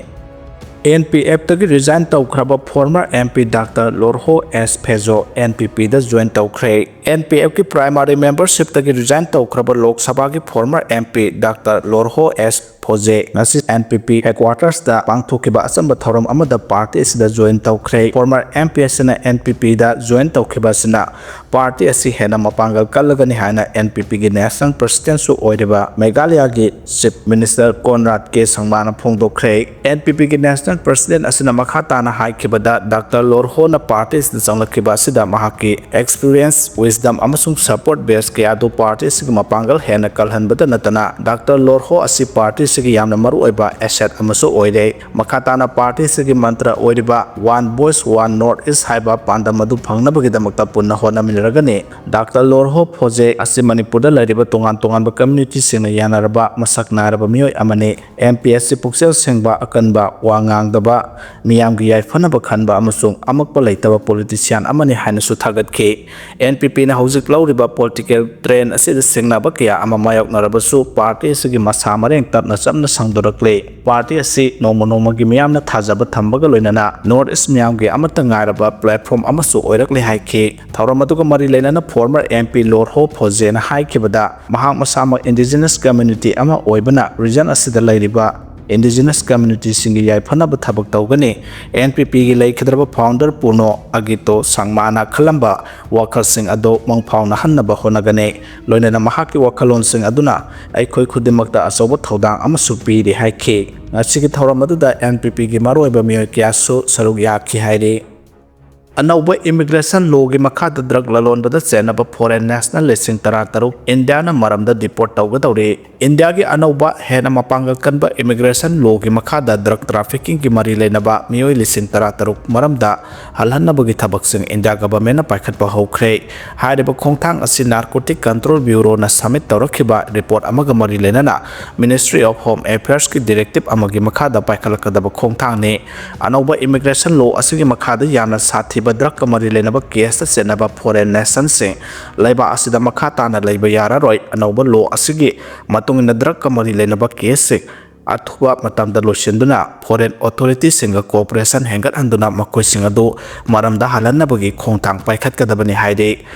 ꯑꯦꯟ ꯄꯤ ꯑꯦꯐꯇꯒꯤ ꯔꯤꯖꯥꯏꯟ ꯇꯧꯈ꯭ꯔꯕ ꯐꯣꯔꯃꯔ ꯑꯦꯝ ꯄꯤ ꯗꯥꯛꯇꯔ ꯂꯣꯔꯍꯣ ꯑꯦꯁ ꯐꯦꯖꯣ ꯑꯦꯟ ꯄꯤ ꯄꯤꯗ ꯖꯣꯏꯟ ꯇꯧꯈ꯭ꯔꯦ꯫ ꯑꯦꯟ ꯄꯤ ꯑꯦꯐꯀꯤ ꯄ꯭ꯔꯥꯏꯃꯥꯔꯤ ꯃꯦꯝꯕꯔꯁꯤꯞꯇꯒꯤ ꯔꯤꯖꯥꯏꯟ ꯇꯧꯈ꯭ꯔꯕ ꯂꯣꯛ ꯁꯚꯥꯒꯤ ꯐꯣꯔꯃꯔ ꯑꯦꯝ ꯄꯤ ꯗꯥꯛꯇꯔ ꯂꯣꯔꯍꯣ ꯑꯦꯁ ꯐꯣꯖꯦ ꯉꯁꯤ ꯑꯦꯟ ꯄꯤ ꯄꯤ ꯍꯦꯗꯀ꯭ꯋꯥꯇꯔꯁꯇ ꯄꯥꯡꯊꯣꯛꯈꯤꯕ ꯑꯆꯝꯕ ꯊꯧꯔꯝ ꯑꯃꯗ ꯄꯥꯔꯇꯤ ꯑꯁꯤꯗ ꯖꯣꯏꯟ ꯇꯧꯈ꯭ꯔꯦ꯫ ꯐꯣꯔꯃꯔ ꯑꯦꯝ ꯄꯤ ꯑꯁꯤꯅ ꯑꯦꯟ ꯄꯤ ꯄꯤꯗ ꯖꯣꯏꯟ ꯇꯧꯈꯤꯕ ꯑꯁꯤꯅ ꯄꯥꯔꯇꯤ ꯑꯁꯤ ꯍꯦꯟꯅ ꯃꯄꯥꯡꯒꯜ ꯀꯜꯂꯒꯅꯤ ꯍꯥꯏꯅ ꯑꯦꯟ ꯄꯤ ꯄꯤꯒꯤ ꯅꯦꯁꯅꯦꯜ ꯄ꯭ꯔꯁꯤꯗꯦꯟꯁꯨ ꯑꯣꯏꯔꯤꯕ ꯃꯦꯘꯥꯂꯌꯥꯒꯤ ꯆꯤꯐ ꯃꯤꯅꯤꯁꯇꯔ ꯀꯣꯟꯔꯥꯗ ꯀꯦ ꯁꯪꯃꯥꯅ ꯐꯣꯡꯗꯣꯛꯈ꯭ꯔꯦ꯫ ꯑꯦꯟ ꯄꯤ ꯄꯤꯒꯤ ꯅꯦꯁꯅꯦꯜ ꯄ꯭ꯔꯁꯤꯗꯦꯟ ꯑꯁꯤꯅ ꯃꯈꯥ ꯇꯥꯅ ꯍꯥꯏꯈꯤꯕꯗ, ꯗꯥꯛꯇꯔ ꯂꯣꯔꯍꯣꯅ ꯄꯥꯔꯇꯤ ꯑꯁꯤꯗ ꯆꯪꯂꯛꯈꯤꯕ ꯑꯁꯤꯗ ꯃꯍꯥꯛꯀꯤ ꯑꯦꯛꯁꯄꯤꯔꯤꯌꯦꯟꯁ, ꯋꯤꯁꯗꯝ ꯑꯃꯁꯨꯡ ꯁꯄꯣꯔꯠ ꯕꯦꯁ ꯀꯌꯥ ꯑꯗꯨ ꯄꯥꯔꯇꯤ ꯑꯁꯤꯒꯤ ꯃꯄꯥꯡꯒꯜ ꯍꯦꯟꯅ ꯀꯜꯍꯟꯕꯇ ꯅꯠꯇꯅ, ꯗꯥꯛꯇꯔ ꯂꯣꯔꯍꯣ ꯑꯁꯤ ꯄꯥꯔꯇꯤ ꯑꯁꯤꯒꯤ ꯌꯥꯝꯅ ꯃꯔꯨꯑꯣꯏꯕ ꯑꯦꯁꯦꯠ ꯑꯃꯁꯨ ꯑꯣꯏꯔꯦ꯫ ꯃꯈꯥ ꯇꯥꯅ ꯄꯥꯔꯇꯤ ꯑꯁꯤꯒꯤ ꯃꯟꯇ꯭ꯔ ꯑꯣꯏꯔꯤꯕ "One Voice, One North East" ꯍꯥꯏꯕ ꯄꯥꯟꯗꯝ ꯑꯗꯨ ꯐꯪꯅꯕꯒꯤꯗꯃꯛꯇ ꯄꯨꯟꯅ ꯍꯣꯠꯅꯃꯤꯟꯅꯔꯒꯅꯤ꯫ ꯗꯥꯛꯇꯔ ꯂꯣꯔꯍꯣ ꯐꯣꯖꯦ ꯑꯁꯤ ꯃꯅꯤꯄꯨꯔꯗ ꯂꯩꯔꯤꯕ ꯇꯣꯉꯥꯟ ꯇꯣꯉꯥꯟꯕ ꯀꯝꯌꯨꯅꯤꯇꯤꯁꯤꯡꯅ ꯌꯥꯅꯔꯕ ꯃꯁꯛ ꯅꯥꯏꯔꯕ ꯃꯤꯑꯣꯏ ꯑꯃꯅꯤ꯫ ꯑꯦꯝ ꯄꯤ ꯑꯦꯁ ꯁꯤ ꯄꯨꯛꯆꯦꯜ ꯁꯦꯡꯕ, ꯑꯀꯟꯕ, ꯋꯥ ꯉꯥꯡꯗꯕ, ꯃꯤꯌꯥꯝꯒꯤ ꯌꯥꯏꯐꯅꯕ ꯈꯟꯕ ꯑꯃꯁꯨꯡ ꯑꯃꯛꯄ ꯂꯩꯇꯕ ꯄꯣꯂꯤꯇꯤꯁꯤꯌꯥꯟ ꯑꯃꯅꯤ ꯍꯥꯏꯅꯁꯨ ꯊꯥꯒꯠꯈꯤ꯫ ꯑꯦꯟ ꯄꯤ ꯄꯤꯅ ꯍꯧꯖꯤꯛ ꯂꯧꯔꯤꯕ ꯄꯣꯂꯤꯇꯤꯀꯦꯜ ꯇ꯭ꯔꯦꯟ ꯑꯁꯤꯗ ꯁꯤꯡꯅꯕ ꯀꯌꯥ ꯑꯃ ꯃꯥꯌꯣꯛꯅꯔꯕꯁꯨ, ꯄꯥꯔꯇꯤ ꯑꯁꯤꯒꯤ ꯃꯁꯥ ꯃꯔꯦꯡ ꯇꯞꯅ ꯆꯞꯅ ꯁꯟꯗꯣꯔꯛꯂꯤ꯫ ꯄꯥꯔꯇꯤ ꯑꯁꯤ ꯅꯣꯡꯃ ꯅꯣꯡꯃꯒꯤ ꯃꯤꯌꯥꯝꯅ ꯊꯥꯖꯕ ꯊꯝꯕꯒ ꯂꯣꯏꯅꯅ ꯅꯣꯔꯠ ꯏꯁ ꯃꯤꯌꯥꯝꯒꯤ ꯑꯃꯠꯇ ꯉꯥꯏꯔꯕ ꯄ꯭ꯂꯦꯠꯐꯣꯔꯝ ꯑꯃꯁꯨ ꯑꯣꯏꯔꯛꯂꯦ ꯍꯥꯏꯈꯤ꯫ ꯊꯧꯔꯝ ꯑꯗꯨꯒ ꯃꯔꯤ ꯂꯩꯅꯅ ꯐꯣꯔꯃꯔ ꯑꯦꯝ ꯄꯤ ꯂꯣꯔꯍꯣ ꯐꯣꯖꯦꯅ ꯍꯥꯏꯈꯤꯕꯗ, ꯃꯍꯥꯛ ꯃꯁꯥꯃꯛ ꯏꯟꯗꯤꯖꯤꯅꯁ ꯀꯝꯌꯨꯅꯤꯇꯤ ꯑꯃ ꯑꯣꯏꯕꯅ ꯔꯤꯖꯟ ꯑꯁꯤꯗ ꯂꯩꯔꯤꯕ ꯏꯟꯗꯤꯖꯤꯅꯁ ꯀꯝꯌꯨꯅꯤꯇꯤꯁꯤꯡꯒꯤ ꯌꯥꯏꯐꯅꯕ ꯊꯕꯛ ꯇꯧꯒꯅꯤ꯫ ꯑꯦꯟ ꯄꯤ ꯄꯤꯒꯤ ꯂꯩꯈꯤꯗ꯭ꯔꯕ ꯐꯥꯎꯟꯗꯔ ꯄꯨꯔꯅꯣ ꯑꯒꯤꯇꯣ ꯁꯪꯃꯥꯅ ꯈꯜꯂꯝꯕ ꯋꯥꯈꯜꯁꯤꯡ ꯑꯗꯨ ꯃꯪꯐꯥꯎꯅꯍꯟꯅꯕ ꯍꯣꯠꯅꯒꯅꯤ꯫ ꯂꯣꯏꯅꯅ ꯃꯍꯥꯛꯀꯤ ꯋꯥꯈꯜꯂꯣꯟꯁꯤꯡ ꯑꯗꯨꯅ ꯑꯩꯈꯣꯏ ꯈꯨꯗꯤꯡꯃꯛꯇ ꯑꯆꯧꯕ ꯊꯧꯗꯥꯡ ꯑꯃꯁꯨ ꯄꯤꯔꯤ ꯍꯥꯏꯈꯤ꯫ ꯉꯁꯤꯒꯤ ꯊꯧꯔꯝ ꯑꯗꯨꯗ ꯑꯦꯟ ꯄꯤ ꯄꯤꯒꯤ ꯃꯔꯨꯑꯣꯏꯕ ꯃꯤꯑꯣꯏ ꯀꯌꯥꯁꯨ ꯁꯔꯨꯛ ꯌꯥꯈꯤ ꯍꯥꯏꯔꯤ꯫ ꯑꯅꯧꯕ ꯏꯃꯤꯒ꯭ꯔꯦꯁꯟ ꯂꯣꯒꯤ ꯃꯈꯥꯗ ꯗ꯭ꯔꯒ ꯂꯂꯣꯟꯕꯗ ꯆꯦꯟꯅꯕ ꯐꯣꯔꯦꯟ ꯅꯦꯁꯅꯦꯜ ꯂꯤꯁꯤꯡ ꯇꯔꯥ ꯇꯔꯨꯛ ꯏꯟꯗꯤꯌꯥꯅ ꯃꯔꯝꯗ ꯗꯤꯄꯣꯔꯠ ꯇꯧꯒꯗꯧꯔꯤ꯫ ꯏꯟꯗꯤꯌꯥꯒꯤ ꯑꯅꯧꯕ ꯍꯦꯟꯅ ꯃꯄꯥꯡꯒꯜ ꯀꯟꯕ ꯏꯃꯤꯒ꯭ꯔꯦꯁꯟ ꯂꯣꯒꯤ ꯃꯈꯥꯗ ꯗ꯭ꯔꯒ ꯇ꯭ꯔꯥꯐꯤꯀꯤꯡꯒꯤ ꯃꯔꯤ ꯂꯩꯅꯕ ꯃꯤꯑꯣꯏ ꯂꯤꯁꯤꯡ ꯇꯔꯥ ꯇꯔꯨꯛ ꯃꯔꯝꯗ ꯍꯜꯍꯟꯅꯕꯒꯤ ꯊꯕꯛꯁꯤꯡ ꯏꯟꯗꯤꯌꯥ ꯒꯚꯔꯟꯃꯦꯟꯠꯅ ꯄꯥꯏꯈꯠꯄ ꯍꯧꯈ꯭ꯔꯦ꯫ ꯍꯥꯏꯔꯤꯕ ꯈꯣꯡꯊꯥꯡ ꯑꯁꯤ ꯅꯥꯔꯀꯣꯇꯤꯛ ꯀꯟꯇ꯭ꯔꯣꯜ ꯕ꯭ꯌꯨꯔꯣꯅ ꯁꯕꯃꯤꯠ ꯇꯧꯔꯛꯈꯤꯕ ꯔꯤꯄꯣꯔꯠ ꯑꯃꯒ ꯃꯔꯤ ꯂꯩꯅꯅ ꯃꯤꯅꯤꯁꯇ꯭ꯔꯤ ꯑꯣꯐ ꯍꯣꯝ ꯑꯦꯐꯤꯌꯔꯁꯀꯤ ꯗꯤꯔꯦꯛꯇꯤꯞ ꯑꯃꯒꯤ ꯃꯈꯥꯗ ꯄꯥꯏꯈꯠꯂꯛꯀꯗꯕ ꯈꯣꯡꯊꯥꯡꯅꯤ꯫ ꯑꯅꯧꯕ ꯏꯃꯤꯒ꯭ꯔꯦꯁꯟ ꯂꯣ ꯑꯁꯤꯒꯤ ꯃꯈꯥꯗ ꯌꯥꯝꯅ ꯁꯥꯊꯤꯕ ꯗ꯭ꯔꯒꯀ ꯃꯔꯤ ꯂꯩꯅꯕ ꯀꯦꯁꯇ ꯆꯦꯟꯅꯕ ꯐꯣꯔꯦꯟ ꯅꯦꯁꯟꯁꯤꯡ ꯂꯩꯕꯥꯛ ꯑꯁꯤꯗ ꯃꯈꯥ ꯇꯥꯅ ꯂꯩꯕ ꯌꯥꯔꯔꯣꯏ꯫ ꯑꯅꯧꯕ ꯂꯣ ꯑꯁꯤꯒꯤ ꯃꯇꯨꯡ ꯏꯟꯅ ꯗ꯭ꯔꯒꯀ ꯃꯔꯤ ꯂꯩꯅꯕ ꯀꯦꯁꯁꯤꯡ ꯑꯊꯨꯕ ꯃꯇꯝꯗ ꯂꯣꯏꯁꯤꯟꯗꯨꯅ foreign authorityꯁꯤꯡꯒ cooperation ꯍꯦꯟꯒꯠꯍꯟꯗꯨꯅ ꯃꯈꯣꯏꯁꯤꯡ ꯑꯗꯨ ꯃꯔꯝꯗ ꯍꯜꯍꯟꯅꯕꯒꯤ ꯈꯣꯡꯊꯥꯡ ꯄꯥꯏꯈꯠꯀꯗꯕꯅꯤ ꯍꯥꯏꯔꯤ꯫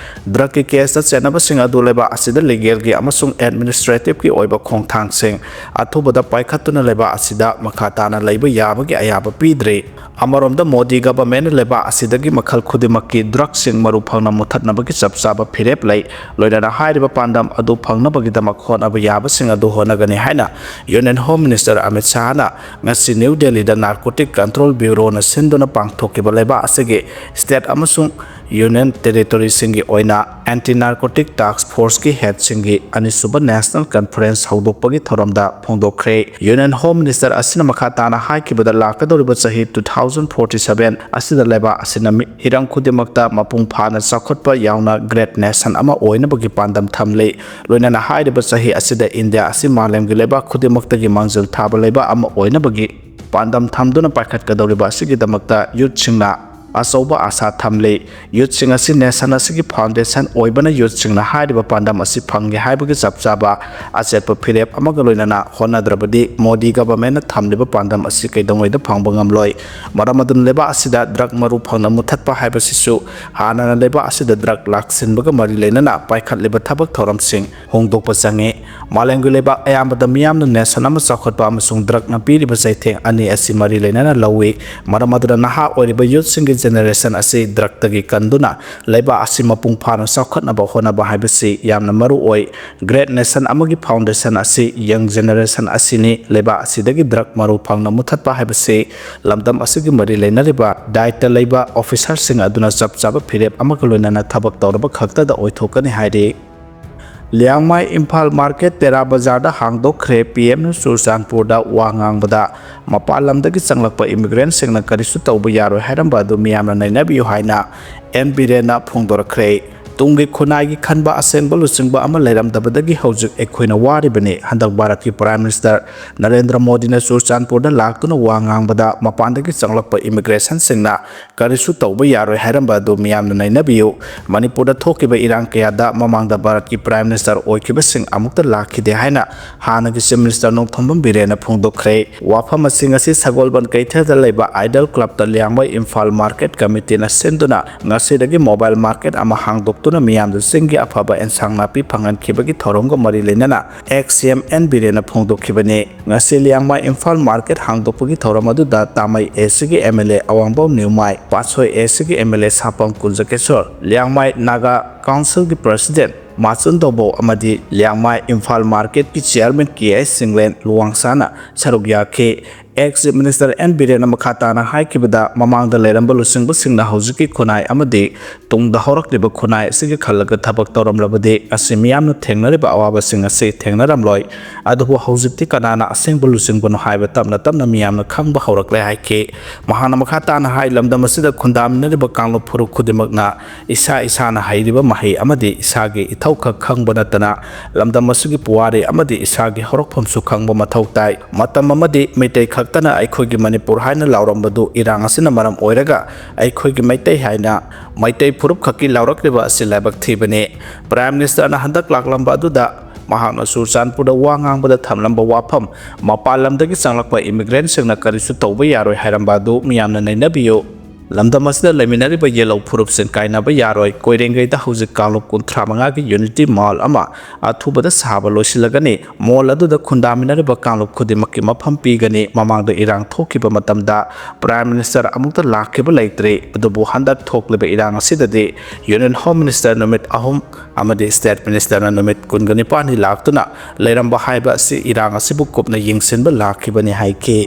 Drugꯀꯤ caseꯇ ꯆꯦꯟꯅꯕꯁꯤꯡ ꯑꯗꯨ ꯂꯩꯕꯥꯛ ꯑꯁꯤꯗ legalꯒꯤ ꯑꯃꯁꯨꯡ administrativeꯀꯤ ꯑꯣꯏꯕ ꯈꯣꯡꯊꯥꯡꯁꯤꯡ ꯑꯊꯨꯕꯗ ꯄꯥꯏꯈꯠꯇꯨꯅ ꯂꯩꯕꯥꯛ ꯑꯁꯤꯗ ꯃꯈꯥ ꯇꯥꯅ ꯂꯩꯕ ꯌꯥꯕꯒꯤ ꯑꯌꯥꯕ ꯄꯤꯗ꯭ꯔꯤ꯫ ꯑꯃꯔꯣꯝꯗ ꯃꯣꯗꯤ governmentꯅ ꯂꯩꯕꯥꯛ ꯑꯁꯤꯗꯒꯤ ꯃꯈꯜ ꯈꯨꯗꯤꯡꯃꯛꯀꯤ drugꯁꯤꯡ ꯃꯔꯨ ꯐꯪꯅ ꯃꯨꯊꯠꯅꯕꯒꯤ ꯆꯞ ꯆꯥꯕ ꯐꯤꯔꯦꯞ ꯂꯩ꯫ ꯂꯣꯏꯅꯅ ꯍꯥꯏꯔꯤꯕ ꯄꯥꯟꯗꯝ ꯑꯗꯨ ꯐꯪꯅꯕꯒꯤꯗꯃꯛ ꯍꯣꯠꯅꯕ ꯌꯥꯕꯁꯤꯡ ꯑꯗꯨ ꯍꯣꯠꯅꯒꯅꯤ ꯍꯥꯏꯅ Union Home Minister ꯑꯃꯤꯠ ꯁꯥꯍꯅ ꯉꯁꯤ ꯅ꯭ꯌꯨ ꯗꯦꯜꯂꯤꯗ Narcotic Control Bureauꯅ ꯁꯤꯟꯗꯨꯅ ꯄꯥꯡꯊꯣꯛꯈꯤꯕ ꯂꯩꯕꯥꯛ ꯑꯁꯤꯒꯤ state ꯑꯃꯁꯨꯡ Union Territoryꯁꯤꯡꯒꯤ ꯑꯣꯏꯅ Anti Narcotic Task Forceꯀꯤ headꯁꯤꯡꯒꯤ ꯑꯅꯤꯁꯨꯕ National Conference ꯍꯧꯗꯣꯛꯄꯒꯤ ꯊꯧꯔꯝꯗ ꯐꯣꯡꯗꯣꯛꯈ꯭ꯔꯦ꯫ Union Home Minister ꯑꯁꯤꯅ ꯃꯈꯥ ꯇꯥꯅ ꯍꯥꯏꯈꯤꯕꯗ, ꯂꯥꯛꯀꯗꯧꯔꯤꯕ ꯆꯍꯤ two thousand forty seven ꯑꯁꯤꯗ ꯂꯩꯕꯥꯛ ꯑꯁꯤꯅ ꯃꯤ-, ꯍꯤꯔꯝ ꯈꯨꯗꯤꯡꯃꯛꯇ ꯃꯄꯨꯡ ꯐꯥꯅ ꯆꯥꯎꯈꯠꯄ ꯌꯥꯎꯅ great nation ꯑꯃ ꯑꯣꯏꯅꯕꯒꯤ ꯄꯥꯟꯗꯝ ꯊꯝꯂꯤ꯫ ꯂꯣꯏꯅꯅ ꯍꯥꯏꯔꯤꯕ ꯆꯍꯤ ꯑꯁꯤꯗ ꯏꯟꯗꯤꯌꯥ ꯑꯁꯤ ꯃꯥꯂꯦꯝꯒꯤ ꯂꯩꯕꯥꯛ ꯈꯨꯗꯤꯡꯃꯛꯇꯒꯤ ꯃꯥꯡꯖꯤꯜ ꯊꯥꯕ ꯂꯩꯕꯥꯛ ꯑꯃ ꯑꯣꯏꯅꯕꯒꯤ ꯄꯥꯟꯗꯝ ꯊꯝꯗꯨꯅ ꯄꯥꯏꯈꯠꯀꯗꯧꯔꯤꯕ ꯑꯁꯤꯒꯤꯗꯃꯛꯇ youthꯁꯤꯡꯅ ꯑꯆꯧꯕ ꯑꯥꯁꯥ ꯊꯝꯂꯤ꯫ Youthꯁꯤꯡ ꯑꯁꯤ nation ꯑꯁꯤꯒꯤ foundation ꯑꯣꯏꯕꯅ youthꯁꯤꯡꯅ ꯍꯥꯏꯔꯤꯕ ꯄꯥꯟꯗꯝ ꯑꯁꯤ ꯐꯪꯒꯦ ꯍꯥꯏꯕꯒꯤ ꯆꯞ ꯆꯥꯕ ꯑꯆꯦꯠꯄ ꯐꯤꯔꯦꯞ ꯑꯃꯒ ꯂꯣꯏꯅꯅ ꯍꯣꯠꯅꯗ꯭ꯔꯕꯗꯤ ꯃꯣꯗꯤ governmentꯅ ꯊꯝꯂꯤꯕ ꯄꯥꯟꯗꯝ ꯑꯁꯤ ꯀꯩꯗꯧꯉꯩꯗ ꯐꯪꯕ ꯉꯝꯂꯣꯏ꯫ ꯃꯔꯝ ꯑꯗꯨꯅ ꯂꯩꯕꯥꯛ ꯑꯁꯤꯗ drug ꯃꯔꯨ ꯐꯪꯅ ꯃꯨꯊꯠꯄ ꯍꯥꯏꯕꯁꯤꯁꯨ ꯍꯥꯟꯅꯅ ꯂꯩꯕꯥꯛ ꯑꯁꯤꯗ drug ꯂꯥꯛꯁꯤꯟꯕꯒ ꯃꯔꯤ ꯂꯩꯅꯅ ꯄꯥꯏꯈꯠꯂꯤꯕ ꯊꯕꯛ ꯊꯧꯔꯝꯁꯤꯡ ꯍꯣꯡꯗꯣꯛꯄ ꯆꯪꯉꯤ꯫ ꯃꯥꯂꯦꯝꯒꯤ ꯂꯩꯕꯥꯛ ꯑꯌꯥꯝꯕꯗ ꯃꯤꯌꯥꯝꯅ nation ꯑꯃ ꯆꯥꯎꯈꯠꯄ ꯑꯃꯁꯨꯡ drugꯅ ꯄꯤꯔꯤꯕ ꯆꯩꯊꯦꯡ ꯑꯅꯤ ꯑꯁꯤ ꯃꯔꯤ ꯂꯩꯅꯅ ꯂꯧꯏ꯫ ꯃꯔꯝ ꯑꯗꯨꯅ ꯅꯍꯥ ꯑꯣꯏꯔꯤꯕ youthꯁꯤꯡꯒꯤ generation ꯑꯁꯤ drugꯇꯒꯤ ꯀꯟꯗꯨꯅ ꯂꯩꯕꯥꯛ ꯑꯁꯤ ꯃꯄꯨꯡ ꯐꯥꯅ ꯆꯥꯎꯈꯠꯅꯕ ꯍꯣꯠꯅꯕ ꯍꯥꯏꯕꯁꯤ ꯌꯥꯝꯅ ꯃꯔꯨ ꯑꯣꯏ꯫ Great nation ꯑꯃꯒꯤ foundation ꯑꯁꯤ young generation ꯑꯁꯤꯅꯤ꯫ ꯂꯩꯕꯥꯛ ꯑꯁꯤꯗꯒꯤ drug ꯃꯔꯨ ꯐꯪꯅ ꯃꯨꯊꯠꯄ ꯍꯥꯏꯕꯁꯤ ꯂꯝꯗꯝ ꯑꯁꯤꯒꯤ ꯃꯔꯤ ꯂꯩꯅꯔꯤꯕ ꯗꯥꯏꯇ ꯂꯩꯕ officerꯁꯤꯡ ꯑꯗꯨꯅ ꯆꯞ ꯆꯥꯕ ꯐꯤꯔꯦꯞ ꯑꯃꯒ ꯂꯣꯏꯅꯅ ꯊꯕꯛ ꯇꯧꯔꯕ ꯈꯛꯇꯗ ꯑꯣꯏꯊꯣꯛꯀꯅꯤ ꯍꯥꯏꯔꯤ꯫ ꯂꯤꯌꯥꯡꯃꯥꯏ ꯏꯝꯐꯥꯜ market ꯇꯦꯔꯥ ꯕꯖꯥꯔꯗ ꯍꯥꯡꯗꯣꯛꯈ꯭ꯔꯦ꯫ P M ꯆꯨꯔꯆꯥꯟꯄꯨꯔꯗ ꯋꯥ ꯉꯥꯡꯕꯗ ꯃꯄꯥꯟ ꯂꯝꯗꯒꯤ ꯆꯪꯂꯛꯄ immigrantꯁꯤꯡꯅ ꯀꯔꯤꯁꯨ ꯇꯧꯕ ꯌꯥꯔꯣꯏ ꯍꯥꯏꯔꯝꯕ ꯑꯗꯨ ꯃꯤꯌꯥꯝꯅ ꯅꯩꯅꯕꯤꯌꯨ ꯍꯥꯏꯅ M ꯕꯤꯔꯦꯟꯅ ꯐꯣꯡꯗꯣꯔꯛꯈ꯭ꯔꯦ꯫ ꯇꯨꯡꯒꯤ ꯈꯨꯟꯅꯥꯏꯒꯤ ꯈꯟꯕ ꯑꯁꯦꯡꯕ ꯂꯨꯆꯤꯡꯕ ꯑꯃ ꯂꯩꯔꯝꯗꯕꯗꯒꯤ ꯍꯧꯖꯤꯛ ꯑꯩꯈꯣꯏꯅ ꯋꯥꯔꯤꯕꯅꯤ꯫ ꯍꯟꯗꯛ ꯚꯥꯔꯠꯀꯤ Prime Minister ꯅꯔꯦꯟꯗ꯭ꯔ ꯃꯣꯗꯤꯅ ꯆꯨꯔꯆꯥꯟꯄꯨꯔꯗ ꯂꯥꯛꯇꯨꯅ ꯋꯥ ꯉꯥꯡꯕꯗ ꯃꯄꯥꯟꯗꯒꯤ ꯆꯪꯂꯛꯄ immigrationꯁꯤꯡꯅ ꯀꯔꯤꯁꯨ ꯇꯧꯕ ꯌꯥꯔꯣꯏ ꯍꯥꯏꯔꯝꯕ ꯑꯗꯨ ꯃꯤꯌꯥꯝꯅ ꯅꯩꯅꯕꯤꯌꯨ꯫ ꯃꯅꯤꯄꯨꯔꯗ ꯊꯣꯛꯈꯤꯕ ꯏꯔꯥꯡ ꯀꯌꯥꯗ ꯃꯃꯥꯡꯗ ꯚꯥꯔꯠꯀꯤ Prime Minister ꯑꯣꯏꯈꯤꯕꯁꯤꯡ ꯑꯃꯨꯛꯇ ꯂꯥꯛꯈꯤꯗꯦ ꯍꯥꯏꯅ ꯍꯥꯟꯅꯒꯤ Chief Minister ꯅꯣꯡꯊꯣꯝꯕꯝ ꯕꯤꯔꯦꯟꯅ ꯐꯣꯡꯗꯣꯛꯈ꯭ꯔꯦ꯫ ꯋꯥꯐꯝ ꯑꯁꯤꯡ ꯑꯁꯤ ꯁꯒꯣꯜꯕꯟ ꯀꯩꯊꯦꯜꯗ ꯂꯩꯕ Idol Clubꯇ ꯂꯤꯌꯥꯡꯃꯩ Imphal Market Committeeꯅ ꯁꯤꯟꯗꯨꯅ ꯉꯁꯤꯗꯒꯤ mobile market ꯑꯃ ꯍꯥꯡꯗꯣꯛꯇꯨꯅ ꯃꯤꯌꯥꯝꯗ ꯆꯤꯡꯒꯤ ꯑꯐꯕ ꯑꯦꯟꯁꯥꯡ ꯅꯥꯄꯤ ꯐꯪꯍꯟꯈꯤꯕꯒꯤ ꯊꯧꯔꯝꯒ ꯃꯔꯤ ꯂꯩꯅꯅ ex-CM ꯑꯦꯟ ꯕꯤꯔꯦꯟꯅ ꯐꯣꯡꯗꯣꯛꯈꯤꯕꯅꯤ꯫ ꯉꯁꯤ ꯂꯤꯌꯥꯡꯃꯩ Imphal Market ꯍꯥꯡꯗꯣꯛꯄꯒꯤ ꯊꯧꯔꯝ ꯑꯗꯨꯗ ꯇꯥꯃꯩ ACꯒꯤ MLA ꯑꯋꯥꯡꯕꯝ ꯅ꯭ꯌꯨꯃꯥꯏ, ꯄꯥꯠꯁꯣꯏ ACꯒꯤ MLA ꯁꯥꯄꯝ ꯀꯨꯟꯖꯀꯦꯁꯣꯔ, ꯂꯤꯌꯥꯡꯃꯩ Naga Councilꯒꯤ President ꯃꯥꯆꯟ ꯇꯣꯝꯕꯧ ꯑꯃꯗꯤ ꯂꯤꯌꯥꯡꯃꯩ Imphal Marketꯀꯤ Chairman ꯀꯦ ꯑꯩꯆ ꯁꯤꯡꯂꯦꯟ ꯂꯨꯋꯥꯡꯁꯥꯅ ꯁꯔꯨꯛ ꯌꯥꯈꯤ꯫ Ex-Chief Minister ꯑꯦꯟ ꯕꯤꯔꯦꯟꯅ ꯃꯈꯥ ꯇꯥꯅ ꯍꯥꯏꯈꯤꯕꯗ, ꯃꯃꯥꯡꯗ ꯂꯩꯔꯝꯕ ꯂꯨꯆꯤꯡꯕꯁꯤꯡꯅ ꯍꯧꯖꯤꯛꯀꯤ ꯈꯨꯟꯅꯥꯏ ꯑꯃꯗꯤ ꯇꯨꯡꯗ ꯍꯧꯔꯛꯂꯤꯕ ꯈꯨꯟꯅꯥꯏ ꯑꯁꯤꯒꯤ ꯈꯜꯂꯒ ꯊꯕꯛ ꯇꯧꯔꯝꯂꯕꯗꯤ ꯉꯁꯤ ꯃꯤꯌꯥꯝꯅ ꯊꯦꯡꯅꯔꯤꯕ ꯑꯋꯥꯕꯁꯤꯡ ꯑꯁꯤ ꯊꯦꯡꯅꯔꯝꯂꯣꯏ꯫ ꯑꯗꯨꯕꯨ ꯍꯧꯖꯤꯛꯇꯤ ꯀꯅꯥꯅ ꯑꯁꯦꯡꯕ ꯂꯨꯆꯤꯡꯕꯅꯣ ꯍꯥꯏꯕ ꯇꯞꯅ ꯇꯞꯅ ꯃꯤꯌꯥꯝꯅ ꯈꯪꯕ ꯍꯧꯔꯛꯂꯦ ꯍꯥꯏꯈꯤ꯫ ꯃꯍꯥꯛꯅ ꯃꯈꯥ ꯇꯥꯅ ꯍꯥꯏ, ꯂꯝꯗꯝ ꯑꯁꯤꯗ ꯈꯨꯟꯗꯥꯃꯤꯟꯅꯔꯤꯕ ꯀꯥꯡꯂꯨꯞ ꯐꯨꯔꯨꯞ ꯈꯨꯗꯤꯡꯃꯛꯅ ꯏꯁꯥ ꯏꯁꯥꯅ ꯍꯩꯔꯤꯕ ꯃꯍꯩ ꯑꯃꯗꯤ ꯏꯁꯥꯒꯤ ꯏꯊꯧꯈꯛ ꯈꯪꯕ ꯅꯠꯇꯅ ꯂꯝꯗꯝ ꯑꯁꯤꯒꯤ ꯄꯨꯋꯥꯔꯤ ꯑꯃꯗꯤ ꯏꯁꯥꯒꯤ ꯍꯧꯔꯛꯐꯝꯁꯨ ꯈꯪꯕ ꯃꯊꯧ ꯇꯥꯏ꯫ ꯃꯇꯝ ꯑꯃꯗꯤ ꯃꯩꯇꯩ ꯈꯛꯇꯅ ꯑꯩꯈꯣꯏꯒꯤ ꯃꯅꯤꯄꯨꯔ ꯍꯥꯏꯅ ꯂꯥꯎꯔꯝꯕꯗꯨ ꯏꯔꯥꯡ ꯑꯁꯤꯅ ꯃꯔꯝ ꯑꯣꯏꯔꯒ ꯑꯩꯈꯣꯏꯒꯤ ꯃꯩꯇꯩ ꯍꯥꯏꯅ ꯃꯩꯇꯩ ꯐꯨꯔꯨꯞ ꯈꯛꯀꯤ ꯂꯥꯎꯔꯛꯂꯤꯕ ꯑꯁꯤ ꯂꯥꯏꯕꯛ ꯊꯤꯕꯅꯤ꯫ Prime Ministerꯅ ꯍꯟꯗꯛ ꯂꯥꯛꯂꯝꯕ ꯑꯗꯨꯗ ꯃꯍꯥꯛꯅ ꯆꯨꯔꯆꯥꯟꯄꯨꯔꯗ ꯋꯥ ꯉꯥꯡꯕꯗ ꯊꯝꯂꯝꯕ ꯋꯥꯐꯝ, ꯃꯄꯥꯟ ꯂꯝꯗꯒꯤ ꯆꯪꯂꯛꯄ immigrantꯁꯤꯡꯅ ꯀꯔꯤꯁꯨ ꯇꯧꯕ ꯌꯥꯔꯣꯏ ꯍꯥꯏꯔꯝꯕ ꯑꯗꯨ ꯃꯤꯌꯥꯝꯅ ꯅꯩꯅꯕꯤꯌꯨ꯫ ꯂꯝꯗꯝ ꯑꯁꯤꯗ ꯂꯩꯃꯤꯟꯅꯔꯤꯕ ꯌꯦꯜꯍꯧ ꯐꯨꯔꯨꯞꯁꯤꯡ ꯀꯥꯏꯅꯕ ꯌꯥꯔꯣꯏ꯫ ꯀꯣꯏꯔꯦꯡꯒꯩꯗ ꯍꯧꯖꯤꯛ ꯀꯥꯡꯂꯨꯞ ꯀꯨꯟꯊ꯭ꯔꯥ ꯃꯉꯥꯒꯤ Unity Mall ꯑꯃ ꯑꯊꯨꯕꯗ ꯁꯥꯕ ꯂꯣꯏꯁꯤꯜꯂꯒꯅꯤ꯫ Mall ꯑꯗꯨꯗ ꯈꯨꯟꯗꯥꯃꯤꯟꯅꯔꯤꯕ ꯀꯥꯡꯂꯨꯞ ꯈꯨꯗꯤꯡꯃꯛꯀꯤ ꯃꯐꯝ ꯄꯤꯒꯅꯤ꯫ ꯃꯃꯥꯡꯗ ꯏꯔꯥꯡ ꯊꯣꯛꯈꯤꯕ ꯃꯇꯝꯗ Prime Minister ꯑꯃꯨꯛꯇ ꯂꯥꯛꯈꯤꯕ ꯂꯩꯇ꯭ꯔꯤ꯫ ꯑꯗꯨꯕꯨ ꯍꯟꯗꯛ ꯊꯣꯛꯂꯤꯕ ꯏꯔꯥꯡ ꯑꯁꯤꯗꯗꯤ Union Home Minister ꯅꯨꯃꯤꯠ ꯑꯍꯨꯝ ꯑꯃꯗꯤ State Ministerꯅ ꯅꯨꯃꯤꯠ ꯀꯨꯟꯒ ꯅꯤꯄꯥꯟꯅꯤ ꯂꯥꯛꯇꯨꯅ ꯂꯩꯔꯝꯕ ꯍꯥꯏꯕ ꯑꯁꯤ ꯏꯔꯥꯡ ꯑꯁꯤꯕꯨ ꯀꯨꯞꯅ ꯌꯦꯡꯁꯤꯟꯕ ꯂꯥꯛꯈꯤꯕꯅꯤ ꯍꯥꯏꯈꯤ꯫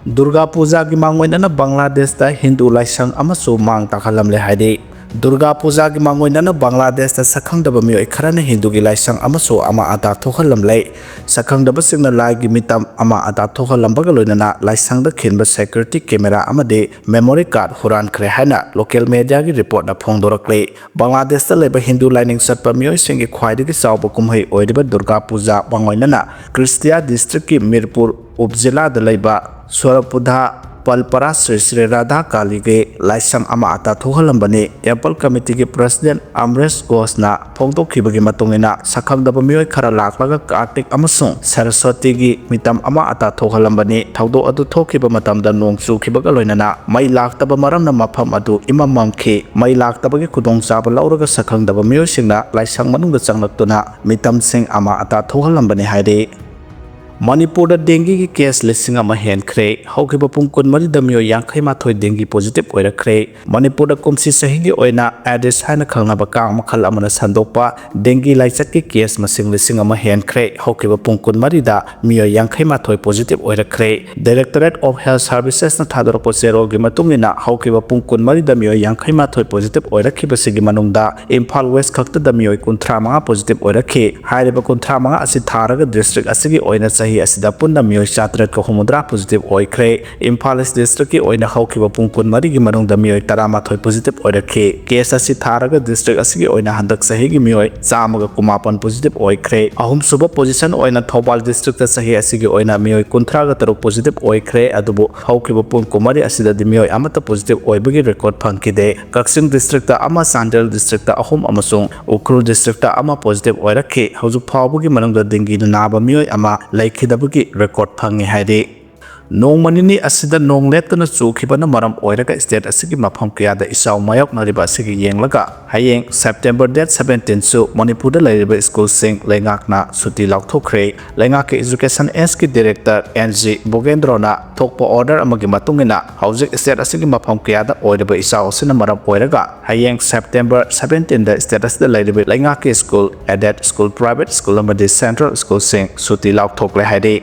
ꯗꯨꯔꯒꯥ ꯄꯨꯖꯥꯒꯤ ꯃꯥꯡꯑꯣꯏꯅꯅ ꯕꯪꯒ꯭ꯂꯥꯗꯦꯁꯇ ꯍꯤꯟꯗꯨ ꯂꯥꯏꯁꯪ ꯑꯃꯁꯨ ꯃꯥꯡ ꯇꯥꯛꯍꯜꯂꯝꯂꯦ ꯍꯥꯏꯔꯤ꯫ ꯗꯨꯔꯒꯥ ꯄꯨꯖꯥꯒꯤ ꯃꯥꯡꯑꯣꯏꯅꯅ ꯕꯪꯒ꯭ꯂꯥꯗꯦꯁꯇ ꯁꯛꯈꯪꯗꯕ ꯃꯤꯑꯣꯏ ꯈꯔꯅ ꯍꯤꯟꯗꯨꯒꯤ ꯂꯥꯏꯁꯪ ꯑꯃꯁꯨ ꯑꯃꯥ ꯑꯇꯥ ꯊꯣꯛꯍꯜꯂꯝꯂꯦ꯫ ꯁꯛꯈꯪꯗꯕꯁꯤꯡꯅ ꯂꯥꯏꯒꯤ ꯃꯤꯇꯝ ꯑꯃꯥ ꯑꯇꯥ ꯊꯣꯛꯍꯜꯂꯝꯕꯒ ꯂꯣꯏꯅꯅ ꯂꯥꯏꯁꯪꯗ ꯈꯤꯟꯕ ꯁꯦꯀ꯭ꯌꯨꯔꯤꯇꯤ ꯀꯦꯃꯦꯔꯥ ꯑꯃꯗꯤ ꯃꯦꯃꯣꯔꯤ ꯀꯥꯔꯗ ꯍꯨꯔꯥꯟꯈ꯭ꯔꯦ ꯍꯥꯏꯅ ꯂꯣꯀꯦꯜ ꯃꯦꯗꯤꯌꯥꯒꯤ ꯔꯤꯄꯣꯔꯠꯅ ꯐꯣꯡꯗꯣꯔꯛꯂꯤ꯫ ꯕꯪꯒ꯭ꯂꯥꯗꯦꯁꯇ ꯂꯩꯕ ꯍꯤꯟꯗꯨ ꯂꯥꯏꯅꯤꯡ ꯆꯠꯄ ꯃꯤꯑꯣꯏꯁꯤꯡꯒꯤ ꯈ꯭ꯋꯥꯏꯗꯒꯤ ꯆꯥꯎꯕ ꯀꯨꯝꯍꯩ ꯑꯣꯏꯔꯤꯕ ꯗꯨꯔꯒꯥ ꯄꯨꯖꯥ ꯃꯥꯡꯑꯣꯏꯅꯅ ꯀ꯭ꯔꯤꯁꯇꯤꯌꯥ ꯗꯤꯁꯇ꯭ꯔꯤꯛꯀꯤ ꯃꯤꯔꯄꯨꯔ ꯎꯞꯖꯤꯂꯥꯗ ꯂꯩꯕ ꯁꯣꯔꯄꯨꯙꯥ ꯄꯜꯄꯔꯥ ꯁ꯭ꯔꯤ ꯁ꯭ꯔꯤ ꯔꯥꯙꯥ ꯀꯥꯂꯤꯒꯤ ꯂꯥꯏꯁꯪ ꯑꯃꯥ ꯑꯇꯥ ꯊꯣꯛꯍꯜꯂꯝꯕꯅꯤ꯫ ꯇꯦꯝꯄꯜ ꯀꯃꯤꯇꯤꯒꯤ ꯄ꯭ꯔꯁꯤꯗꯦꯟ ꯑꯝꯔꯦꯁ ꯘꯣꯁꯅ ꯐꯣꯡꯗꯣꯛꯈꯤꯕꯒꯤ ꯃꯇꯨꯡ ꯏꯟꯅ, ꯁꯛꯈꯪꯗꯕ ꯃꯤꯑꯣꯏ ꯈꯔ ꯂꯥꯛꯂꯒ ꯀꯥꯔꯇꯤꯛ ꯑꯃꯁꯨꯡ ꯁꯔꯁꯋꯇꯤꯒꯤ ꯃꯤꯇꯝ ꯑꯃꯥ ꯑꯇꯥ ꯊꯣꯛꯍꯜꯂꯝꯕꯅꯤ꯫ ꯊꯧꯗꯣꯛ ꯑꯗꯨ ꯊꯣꯛꯈꯤꯕ ꯃꯇꯝꯗ ꯅꯣꯡ ꯆꯨꯈꯤꯕꯒ ꯂꯣꯏꯅꯅ ꯃꯩ ꯂꯥꯛꯇꯕ ꯃꯔꯝꯅ ꯃꯐꯝ ꯑꯗꯨ ꯏꯃꯝ ꯃꯝꯈꯤ꯫ ꯃꯩ ꯂꯥꯛꯇꯕꯒꯤ ꯈꯨꯗꯣꯡꯆꯥꯕ ꯂꯧꯔꯒ ꯁꯛꯈꯪꯗꯕ ꯃꯤꯑꯣꯏꯁꯤꯡꯅ ꯂꯥꯏꯁꯪ ꯃꯅꯨꯡꯗ ꯆꯪꯂꯛꯇꯨꯅ ꯃꯤꯇꯝꯁꯤꯡ ꯑꯃꯥ ꯑꯇꯥ ꯊꯣꯛꯍꯜꯂꯝꯕꯅꯤ ꯍꯥꯏꯔꯤ꯫ ꯃꯅꯤꯄꯨꯔꯗ ꯗꯦꯡꯒꯤꯒꯤ ꯀꯦꯁ ꯂꯤꯁꯤꯡ ꯑꯃ ꯍꯦꯟꯈ꯭ꯔꯦ꯫ ꯍꯧꯈꯤꯕ ꯄꯨꯡ ꯀꯨꯟꯃꯔꯤꯗ ꯃꯤꯑꯣꯏ ꯌꯥꯡꯈꯩ ꯃꯥꯊꯣꯏ ꯗꯦꯡꯒꯤ ꯄꯣꯖꯤꯇꯤꯚ ꯑꯣꯏꯔꯛꯈ꯭ꯔꯦ꯫ ꯃꯅꯤꯄꯨꯔꯗ ꯀꯨꯝꯁꯤ ꯆꯍꯤꯒꯤ ꯑꯣꯏꯅ ꯑꯦꯗꯤꯁ ꯍꯥꯏꯅ ꯈꯪꯅꯕ ꯀꯥꯡ ꯃꯈꯜ ꯑꯃꯅ ꯁꯟꯗꯣꯛꯄ ꯗꯦꯡꯒꯤ ꯂꯥꯏꯆꯠꯀꯤ ꯀꯦꯁ ꯃꯁꯤꯡ ꯂꯤꯁꯤꯡ ꯑꯃ ꯍꯦꯟꯈ꯭ꯔꯦ꯫ ꯍꯧꯈꯤꯕ ꯄꯨꯡ ꯀꯨꯟꯃꯔꯤꯗ ꯃꯤꯑꯣꯏ ꯌꯥꯡꯈꯩ ꯃꯥꯊꯣꯏ ꯄꯣꯖꯤꯇꯤꯚ ꯑꯣꯏꯔꯛꯈ꯭ꯔꯦ꯫ Directorate of Health Servicesꯅ ꯊꯥꯗꯣꯔꯛꯄ ꯆꯦꯔꯣꯜꯒꯤ ꯃꯇꯨꯡ ꯏꯟꯅ, ꯍꯧꯈꯤꯕ ꯄꯨꯡ ꯀꯨꯟꯃꯔꯤꯗ ꯃꯤꯑꯣꯏ ꯌꯥꯡꯈꯩ ꯃꯥꯊꯣꯏ ꯄꯣꯖꯤꯇꯤꯚ ꯑꯣꯏꯔꯛꯈꯤꯕꯁꯤꯒꯤ ꯃꯅꯨꯡꯗ ꯏꯝꯐꯥꯜ ꯋꯦꯁ ꯈꯛꯇꯗ ꯃꯤꯑꯣꯏ ꯀꯨꯟꯊ꯭ꯔꯥ ꯃꯉꯥ ꯄꯣꯖꯤꯇꯤꯚ ꯑꯣꯏꯔꯛꯈꯤ꯫ ꯍꯥꯏꯔꯤꯕ ꯀꯨꯟꯊ꯭ꯔꯥ ꯃꯉꯥ ꯑꯁꯤ ꯊꯥꯔꯒ ꯗꯤꯁꯇ꯭ꯔꯤꯛ ꯑꯁꯤꯒꯤ ꯑꯣꯏꯅ ꯆꯍꯤ ꯑꯁꯤꯗ ꯄꯨꯟꯅ ꯃꯤꯑꯣꯏ ꯆꯥꯇꯔꯦꯠꯀ ꯍꯨꯝꯐꯨꯇꯔꯥ ꯄꯣꯖꯤꯇꯤꯚ ꯑꯣꯏꯈ꯭ꯔꯦ꯫ ꯏꯝꯐꯥꯜ ꯏꯁ ꯗꯤꯁꯇ꯭ꯔꯤꯛꯀꯤ ꯑꯣꯏꯅ ꯍꯧꯈꯤꯕ ꯄꯨꯡ ꯀꯨꯟꯃꯔꯤꯒꯤ ꯃꯅꯨꯡꯗ ꯃꯤꯑꯣꯏ ꯇꯔꯥꯃꯥꯊꯣꯏ ꯄꯣꯖꯤꯇꯤꯚ ꯑꯣꯏꯔꯛꯈꯤ꯫ ꯀꯦꯁ ꯑꯁꯤ ꯊꯥꯔꯒ ꯗꯤꯁꯇ꯭ꯔꯤꯛ ꯑꯁꯤꯒꯤ ꯑꯣꯏꯅ ꯍꯟꯗꯛ ꯆꯍꯤꯒꯤ ꯃꯤꯑꯣꯏ ꯆꯥꯝꯃꯒ ꯀꯨꯟꯃꯥꯄꯟ ꯄꯣꯖꯤꯇꯤꯚ ꯑꯣꯏꯈ꯭ꯔꯦ꯫ ꯑꯍꯨꯝꯁꯨꯕ ꯄꯣꯖꯤꯁꯟ ꯑꯣꯏꯅ ꯊꯧꯕꯥꯜ ꯗꯤꯁꯇ꯭ꯔꯤꯛꯇ ꯆꯍꯤ ꯑꯁꯤꯒꯤ ꯑꯣꯏꯅ ꯃꯤꯑꯣꯏ ꯀꯨꯟꯊ꯭ꯔꯥꯒ ꯇꯔꯨꯛ ꯄꯣꯖꯤꯇꯤꯚ ꯑꯣꯏꯈ꯭ꯔꯦ꯫ ꯑꯗꯨꯕꯨ ꯍꯧꯈꯤꯕ ꯄꯨꯡ ꯀꯨꯟꯃꯔꯤ ꯑꯁꯤꯗꯗꯤ ꯃꯤꯑꯣꯏ ꯑꯃꯠꯇ ꯄꯣꯖꯤꯇꯤꯚ ꯑꯣꯏꯕꯒꯤ ꯔꯦꯀꯣꯔꯗ ꯐꯪꯈꯤꯗꯦ꯫ ꯀꯛꯆꯤꯡ ꯗꯤꯁꯇ꯭ꯔꯤꯛꯇ ꯑꯃ, ꯆꯥꯟꯗꯦꯜ ꯗꯤꯁꯇ꯭ꯔꯤꯛꯇ ꯑꯍꯨꯝ ꯑꯃꯁꯨꯡ ꯎꯈ꯭ꯔꯨꯜ ꯗꯤꯁꯇ꯭ꯔꯤꯛꯇ ꯑꯃ ꯄꯣꯖꯤꯇꯤꯚ ꯑꯣꯏꯔꯛꯈꯤ꯫ ꯍꯧꯖꯤꯛ ꯐꯥꯎꯕꯒꯤ ꯃꯅꯨꯡꯗ ꯗꯦꯡꯒꯤꯅ ꯅꯥꯕ ꯃꯤꯑꯣꯏ ꯑꯃ ꯂꯩꯈꯤꯗꯕꯒꯤ ꯔꯦꯀꯣꯔꯗ ꯐꯪꯉꯤ ꯍꯥꯏꯔꯤ꯫ ꯅꯣꯡꯃ ꯅꯤꯅꯤ ꯑꯁꯤꯗ ꯅꯣꯡ ꯂꯦꯞꯇꯅ ꯆꯨꯈꯤꯕꯅ ꯃꯔꯝ ꯑꯣꯏꯔꯒ ꯁ꯭ꯇꯦꯠ ꯑꯁꯤꯒꯤ ꯃꯐꯝ ꯀꯌꯥꯗ ꯏꯆꯥꯎ ꯃꯥꯌꯣꯛꯅꯔꯤꯕ ꯑꯁꯤꯒꯤ ꯌꯦꯡꯂꯒ, ꯍꯌꯦꯡ ꯁꯦꯞꯇꯦꯝꯕꯔ ꯗꯦꯠ ꯁꯕꯦꯟꯇꯤꯟꯁꯨ ꯃꯅꯤꯄꯨꯔꯗ ꯂꯩꯔꯤꯕ ꯁ꯭ꯀꯨꯜꯁꯤꯡ ꯂꯩꯉꯥꯛꯅ ꯁꯨꯇꯤ ꯂꯥꯎꯊꯣꯛꯈ꯭ꯔꯦ꯫ ꯂꯩꯉꯥꯛꯀꯤ ꯏꯖꯨꯀꯦꯁꯟ ꯑꯦꯖꯀꯤ ꯗꯤꯔꯦꯛꯇꯔ ꯑꯦꯟ ꯖꯤ ꯕꯣꯒꯦꯟꯗ꯭ꯔꯣꯅ ꯊꯣꯛꯄ ꯑꯣꯔꯗꯔ ꯑꯃꯒꯤ ꯃꯇꯨꯡ ꯏꯟꯅ, ꯍꯧꯖꯤꯛ ꯁ꯭ꯇꯦꯠ ꯑꯁꯤꯒꯤ ꯃꯐꯝ ꯀꯌꯥꯗ ꯑꯣꯏꯔꯤꯕ ꯏꯆꯥꯎ ꯑꯁꯤꯅ ꯃꯔꯝ ꯑꯣꯏꯔꯒ, ꯍꯌꯦꯡ ꯁꯦꯞꯇꯦꯝꯕꯔ ꯁꯕꯦꯟꯇꯤꯟꯗ ꯁ꯭ꯇꯦꯠ ꯑꯁꯤꯗ ꯂꯩꯔꯤꯕ ꯂꯩꯉꯥꯛꯀꯤ school, aided school, private school ꯑꯃꯗꯤ ꯁꯦꯟꯇ꯭ꯔꯦꯜ ꯁ꯭ꯀꯨꯜꯁꯤꯡ ꯁꯨꯇꯤ ꯂꯥꯎꯊꯣꯛꯂꯦ ꯍꯥꯏꯔꯤ꯫